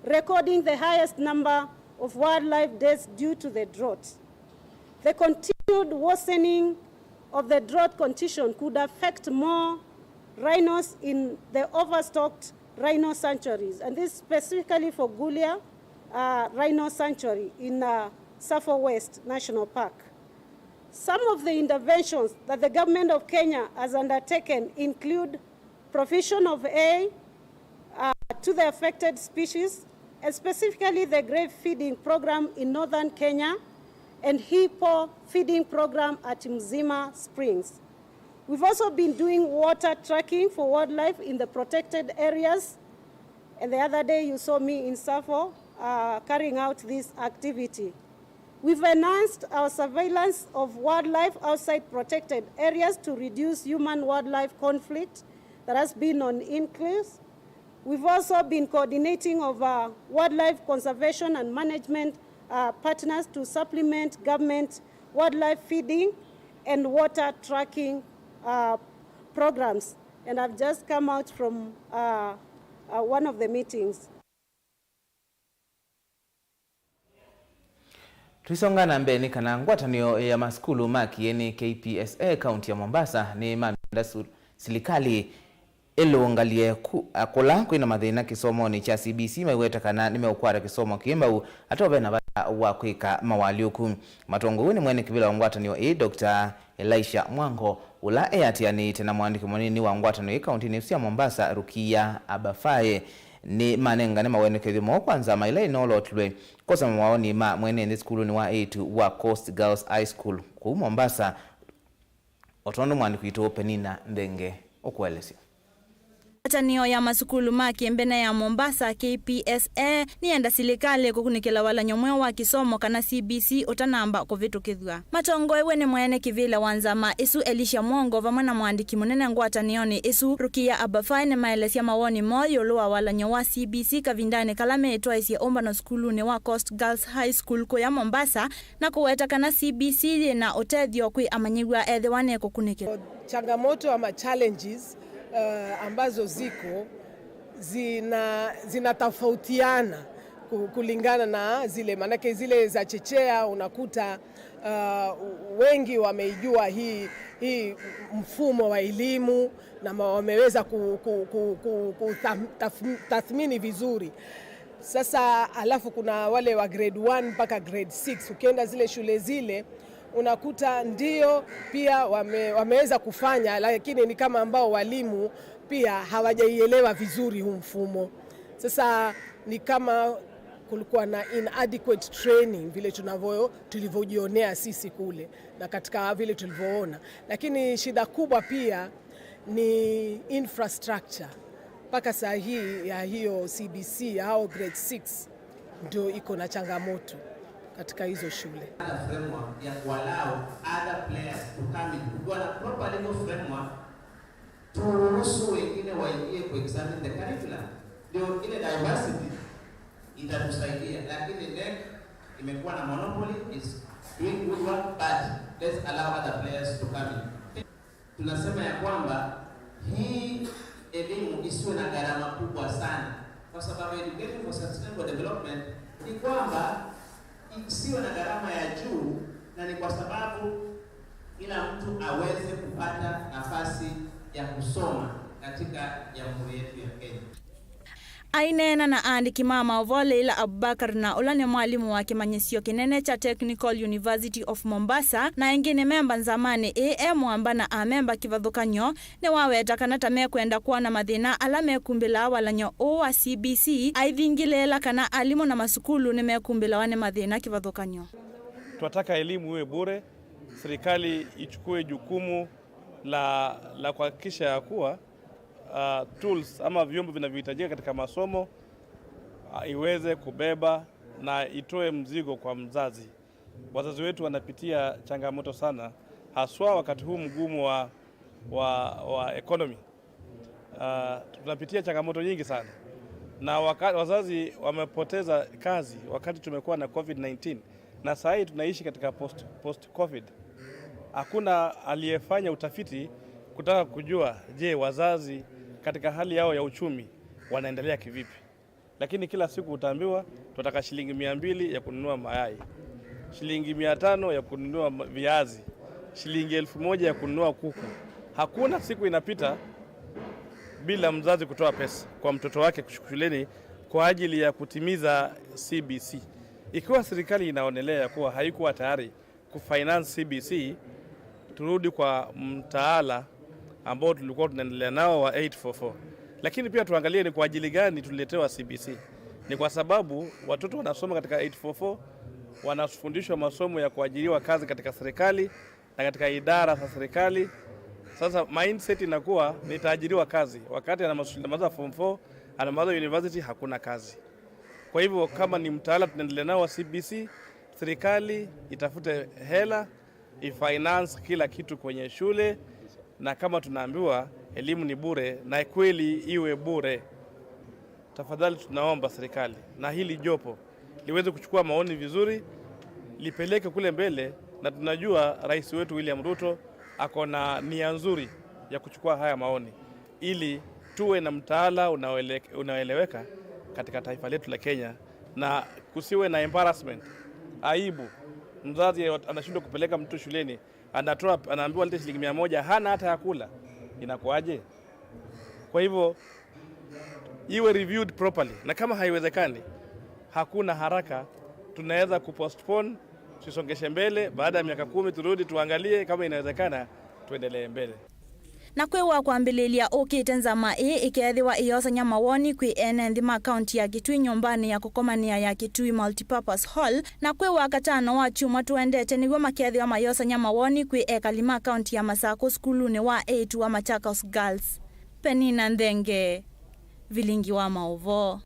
recording the highest number of wildlife deaths due to the drought. The continued worsening of the drought condition could affect more rhinos in the overstocked rhino sanctuaries, and this specifically for Gulia, uh, Rhino Sanctuary in, uh, Tsavo West National Park. Some of the interventions that the government of Kenya has undertaken include provision of hay, uh, to the affected species, and specifically the grave feeding program in northern Kenya and hippo feeding program at Mzima Springs. We've also been doing water tracking for wildlife in the protected areas, and the other day you saw me in Tsavo, uh, carrying out this activity. We've enhanced our surveillance of wildlife outside protected areas to reduce human-wildlife conflict that has been on increase. We've also been coordinating of, uh, wildlife conservation and management, uh, partners to supplement government wildlife feeding and water tracking, uh, programs. And I've just come out from, uh, uh, one of the meetings. Tũisonga na mbee nĩ kana ngwatanĩo ya masukulu ma kĩeni K P S A kaunti ya Mombasa nĩ mamenda su-, silikalĩ ĩlũngaly'e ku-, a, kũla kwĩna mathĩna kĩsomonĩ kya C B C maiweta kana nĩmeũkwata kĩsomo kĩ mbau ateo vena vata wa kwĩka mawalyũku. Matongoew'e nĩ mwene kĩvĩla wa ngwatanĩo ĩĩ, Doctor Elisha Mwango, ũla eatĩanĩĩte na mũandĩki mũnini wa ngwatanĩo ĩĩ kaũntĩnĩ ĩsu ya Mombasa, Rukia Abafaye, nĩ manengane mawenekethyo moo kwa nzama ĩla ĩnoolotilwe kwosa mawoni ma mwene nthĩ sukulunĩ wa eĩtu wa Coast Girls High School kũu Mombasa, o tondũ mwandĩki witũ Penina Nthenge ũkũelesya. Ngwatanĩo ya masukulu ma kĩmbene ya Mombasa, K P S A, nĩyenda silikalĩ kũkunĩkĩla walany'o mweũ wa kĩsomo kana C B C ũtanamba kũvĩtũkĩthw'a. Matongoew'e nĩ mwene kĩvĩla wa nzama ĩsu, Elisha Mwongo, vamwe na mũandĩki mũnene ngwatanĩonĩ ĩsu, Rukia Abafaye, nĩmaelesya mawoni moo ĩũlũ wa walany'o wa C B C kavindanĩ kala meĩtwaĩsye ũmbano sukulunĩ wa Coast Girls High School kũya Mombasa, na kũweta kana C B C yĩ na ũtethyo kwĩ amanyĩw'a ethĩwa nĩkũkunĩkĩla. Changamoto ama challenges, uh, ambazo ziko zina, zinatofautiana ku-, kulingana na zile, maanake zile za chechea unakuta, uh, wengi wameijua hii, hii mfumo wa elimu na ma-, wameweza ku-, ku-, ku-, ku-, ku-, tham-, tathmini vizuri. Sasa alafu kuna wale wa grade one mpaka grade six. Ukienda zile shule zile unakuta ndio pia wame-, wameweza kufanya, lakini ni kama ambao walimu pia hawajaielewa vizuri huu mfumo. Sasa ni kama kulikuwa na inadequate training vile tunavyo-, tulivyojionea sisi kule na katika vile tulivyoona, lakini shida kubwa pia ni infrastructure mpaka saa hii ya hiyo C B C ya hao grade six ndio iko na changamoto katika hizo shule. Other framework ya kuallow other players to come in. Kukiwa na proper legal framework, turuhusu wengine waingie ku examine the curriculum. Ndio ile diversity itatusaidia, lakini NEC imekuwa na monopoly, is doing good work, but let's allow other players to come in. Tunasema ya kwamba hii elimu isiwe na gharama kubwa sana, kwa sababu education for sustainable development ni kwamba isiwe na gharama ya juu, na ni kwa sababu kila mtu aweze kupata nafasi ya kusoma katika jamhuri yetu ya Kenya. Aineena na aandĩki ma maũvoo, Leila Abubakar, na ũla nĩ mwalimũ wa kĩmanyĩsyo kĩnene kya Technical University of Mombasa, na aingĩ nĩ memba nzamanĩ ĩĩ e mũamba na amemba kĩvathũkany'o, nĩwaweta kana ta mekwenda kwona mathĩna ala mekumbĩlaa walany'o ũũ wa C B C aivingĩlĩĩla kana alimũ na masukulu nĩmekumbĩlawa nĩ mathĩna kĩvathũkany'o. Twataka elimu iwe bure, serikali ichukue jukumu la, la kuhakikisha ya kuwa uh, tools ama vyombo vinavyohitajika katika masomo uh, iweze kubeba na itoe mzigo kwa mzazi. Wazazi wetu wanapitia changamoto sana, haswa wakati huu mgumu wa, wa, wa economy. Uh, tunapitia changamoto nyingi sana. Na waka-, wazazi wamepoteza kazi wakati tumekuwa na covid nineteen, na saa hii tunaishi katika post, post covid. Hakuna aliyefanya utafiti kutaka kujua, je, wazazi katika hali yao ya uchumi wanaendelea kivipi? Lakini kila siku utaambiwa, "Tunataka shilingi mia mbili ya kununua mayai, shilingi mia tano ya kununua ma-, viazi, shilingi elfu moja ya kununua kuku." Hakuna siku inapita bila mzazi kutoa pesa kwa mtoto wake shuleni kwa ajili ya kutimiza C B C. Ikiwa serikali inaonelea ya kuwa haikuwa tayari kufinance C B C, turudi kwa mtaala ambao tulikuwa tunaendelea nao wa eight four four. Lakini pia tuangalie ni kwa ajili gani tuliletewa C B C. Ni kwa sababu watoto wanasoma katika eight four four, wanafundishwa masomo ya kuajiriwa kazi katika serikali na katika idara za serikali. Sasa mindset inakuwa nitaajiriwa kazi. Wakati anamasu-, anamaliza form four, anamaliza university, hakuna kazi. Kwa hivyo, kama ni mtaala tunaendelea nao wa C B C, serikali itafute hela, ifinance kila kitu kwenye shule, na kama tunaambiwa elimu ni bure, na kweli iwe bure. Tafadhali tunaomba serikali na hili jopo liweze kuchukua maoni vizuri, lipeleke kule mbele, na tunajua rais wetu William Ruto ako na nia nzuri ya kuchukua haya maoni ili tuwe na mtaala unaoele-, unaoeleweka katika taifa letu la Kenya, na kusiwe na embarrassment, aibu. Mzazi anashindwa kupeleka mtu shuleni, anatoa, anaambiwa lete shilingi mia moja, hana hata ya kula. Inakuwaje? Kwa hivyo, iwe reviewed properly, na kama haiwezekani, hakuna haraka, tunaweza kupostpone, tusongeshe mbele, baada ya miaka kumi turudi tuangalie kama inawezekana, tuendelee mbele. Na kwĩw'a kwambĩlĩlya ũkĩte, nzama ĩĩ ĩkeethĩwa ĩyosany'a mawoni kwĩ ene nthĩ ma kaunti ya Kitui nyũmbanĩ ya kũkomanĩa ya Kitui Multipurpose Hall, na kwĩ Wakatano wa kyumwa tũendete nĩw'o makeethĩwa mayosany'a mawoni kwĩ ekali ma kaunti ya Masakũ sukulunĩ wa eĩtu wa Machakos Girls. Penina Nthenge, Vilingi wa Maũvoo.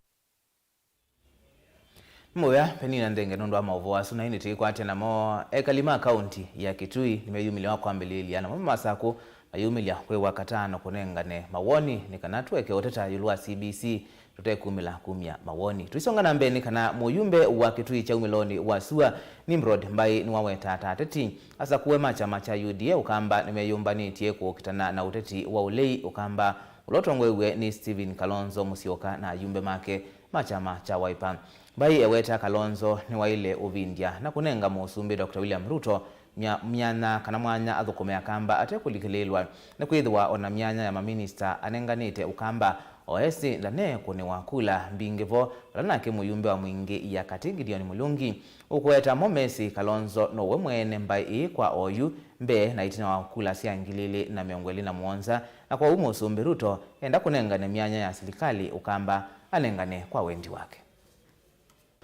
Nĩ mũvea Penina Nthenge nũndũ wa maũvoo asu, na ĩndĩ tũikwatya namo. Ekali ma kaunti ya Kitui nĩmeyumĩlya wa kwambĩlĩlya namo Masakũ mayumĩlya kwĩ Wakatano kũnengane mawoni nĩ kana tũeke ũteta ĩũlũ wa C B C tũtekumĩla kumya mawoni. Tũisonga na mbee nĩ kana mũyumbe wa Kitui kyaumĩlonĩ wa sua Nimrod Mbai nĩwawetaa ta ateti asakũe ma kyama kya U D A Ũkamba nĩmeyũmbanĩtye kũkitana na ũteti wa ũlei Ũkamba ũla ũtongoew'e nĩ Stephen Kalonzo Musyoka na ayumbe make ma kyama kya Wiper. Mbai eweta Kalonzo nĩwaĩle ũvindya na kũnenga Mũsumbĩ Doctor William Ruto mya-, myanya kana mwanya athũkũme Akamba ate kũlikĩlĩĩlwa, nĩkwĩthĩwa o na myanya ya maminista anenganĩte Ũkamba o esĩ ndanekũnĩwa kula mbingĩ vo, vala nake mũyumbe wa Mwingĩ ya Katĩ Gideon Mulungi ũkũweta mo mesĩ Kalonzo nowe mwene mbaĩ ĩĩ kwa oyu mbee na ĩtina wa kula sya ngili ilĩ na mĩongo ĩlĩ na mũonza, na kwoou Mũsumbĩ Ruto enda kũnengane myanya ya silikalĩ Ũkamba anengane kwa wendi wake.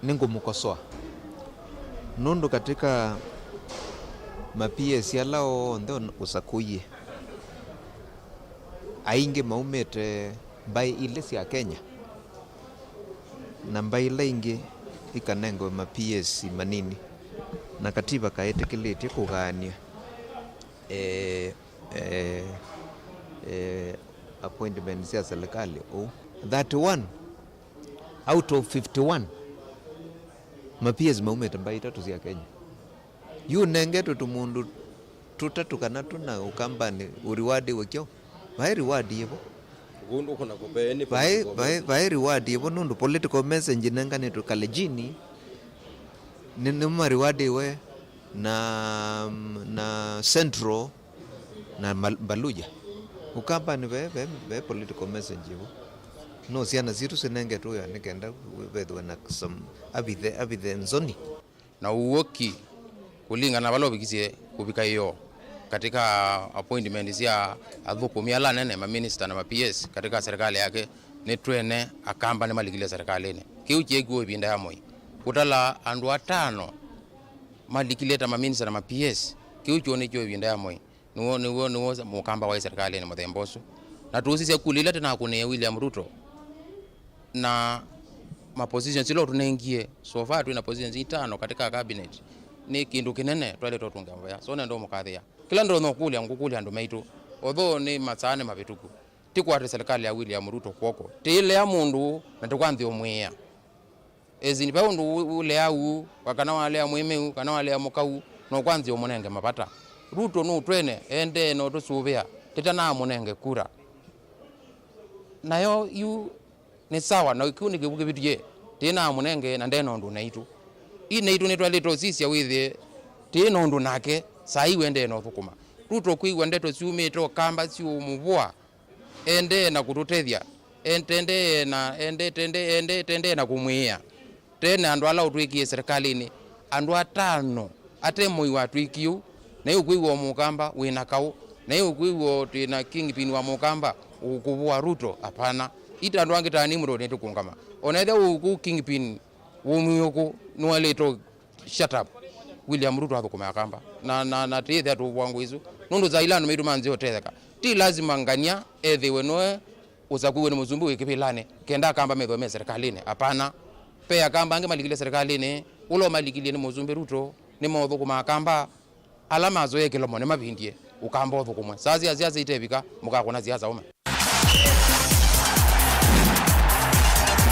Nĩngũmũkosoa nũndũ katĩ ka ma P S ala onthe ũsakũie, aingĩ maumĩte mbaĩ ilĩ sya Kenya, na mbaĩ ila ingĩ ikanengwe ma P S manini, na katiba kaĩtĩkĩlĩtye kũgaany'a, eh, eh, eh, appointments sya serikali ũu. Thirty-one out of fifty-one ma P S maumĩte mbaĩ itatũ sya Kenya. Yu ũnengetwe tũmũndũ tũtatũ kana tũna Ũkambanĩ ũriwadiwe kyaũ? Vaĩ reward yĩvo. Kũndũ kũna kũvee nĩ vaĩ, political vaĩ, message. Vaĩ reward yĩvo nũndũ political message ĩnenganĩtwe Kalejini nĩ, nĩ mariwadiwe na, na Central na Mal-, Mbaluja. Ũkambanĩ ve, ve, ve political message yĩvo. No syana sitũ sinengetwe wĩa nĩ kenda vethĩwe na some avithe, avithe nzoni. Na ũw'oki kũlingana na vala ũvikisye kũvika ĩoo katika appointment sya athũkũmi ala anene, maminista na ma P S katika serikali yake, nĩ twene Akamba nĩmalikile serikalĩnĩ. Kĩu kyeekiwe ĩvinda ya Moi. Kũtala andũ atano malikile ta maminista na ma P S, kĩu kyonekyo ĩvinda ya Moi. Nĩw'o, nĩw'o, nĩw'o Mũkamba waĩ serikalĩnĩ mũthemba ũsu. Na tũũsisya kula ila tũnakũnĩe William Ruto na ma positions ila ũtũnengie. So far twĩ na positions itano katika cabinet. Nĩ kĩndũ kĩnene twaĩlĩte ũtũngĩa mũvea. So nenda ũmũkathĩa. Kĩla ndonya ũkũlya, ngũkũlya andũ maitũ. Although nĩ masaa nĩ mavĩtũku, Tĩkwate serikali ya William Ruto kw'oko. Tĩlea mũndũ na tũkwanzĩa ũmwĩa. As in, ve ũndũ ũ-, ũlea ũu, wa kana walea mwĩmeu, kana walea mũkau, no kwanzĩa ũmũnenge mavata. Ruto nũtwene, endee no tũsũvĩa, tĩtanamũnenge kura. Nayo yu nĩ sawa, na kĩu nĩ kĩu kĩvitie, tĩnamũnenge na ndena ũndũ naitũ. Ĩ naitũ nĩtwaĩlĩte ũsisya wĩthĩe, tĩ na ũndũ nake, saa ii wendee na ũthũkũma. Ruto kwĩw'a ndeto syumĩte Ũkamba syũmũvũa, endee na kũtũtethya, endee na, endee, endee, endee, endee na kũmwĩĩa. Tene andũ ala ũtwĩkie serikalini, andũ atano, ate mũi watwĩkie ũu, na ĩ ũkwĩw'a o Mũkamba wĩ na kaũ, na ĩ ũkwĩw'a o twĩ na kingpin wa Mũkamba ũkũvũa Ruto, apana. Ita andũ angĩ ta Nimrod nĩtũkũngama. O na ethĩwa ũku kingpin wũmwĩũkũ nũelĩtwe shut up, William Ruto athũkũme Akamba. Na, na, na tĩĩthĩa tũvũa ngũ isu. Nũndũ saa ila andũ maitũ manzĩa ũtetheka. Ti lazima ngania ethĩwe noe ũsakuiwe nĩ mũsumbĩ wĩ kĩvĩlanĩ, kenda Akamba methwe me serikalini. Apana. Pe Akamba angĩ malikile serikalini, ũla ũmalikilie nĩ mũsumbĩ Ruto, nĩmaũthũkũma Akamba, ala mazoea kĩlomo nĩmavindie, Ũkamba ũthũkũmwe. Saa sya siasa itevika, mũkakũna siasa ũme.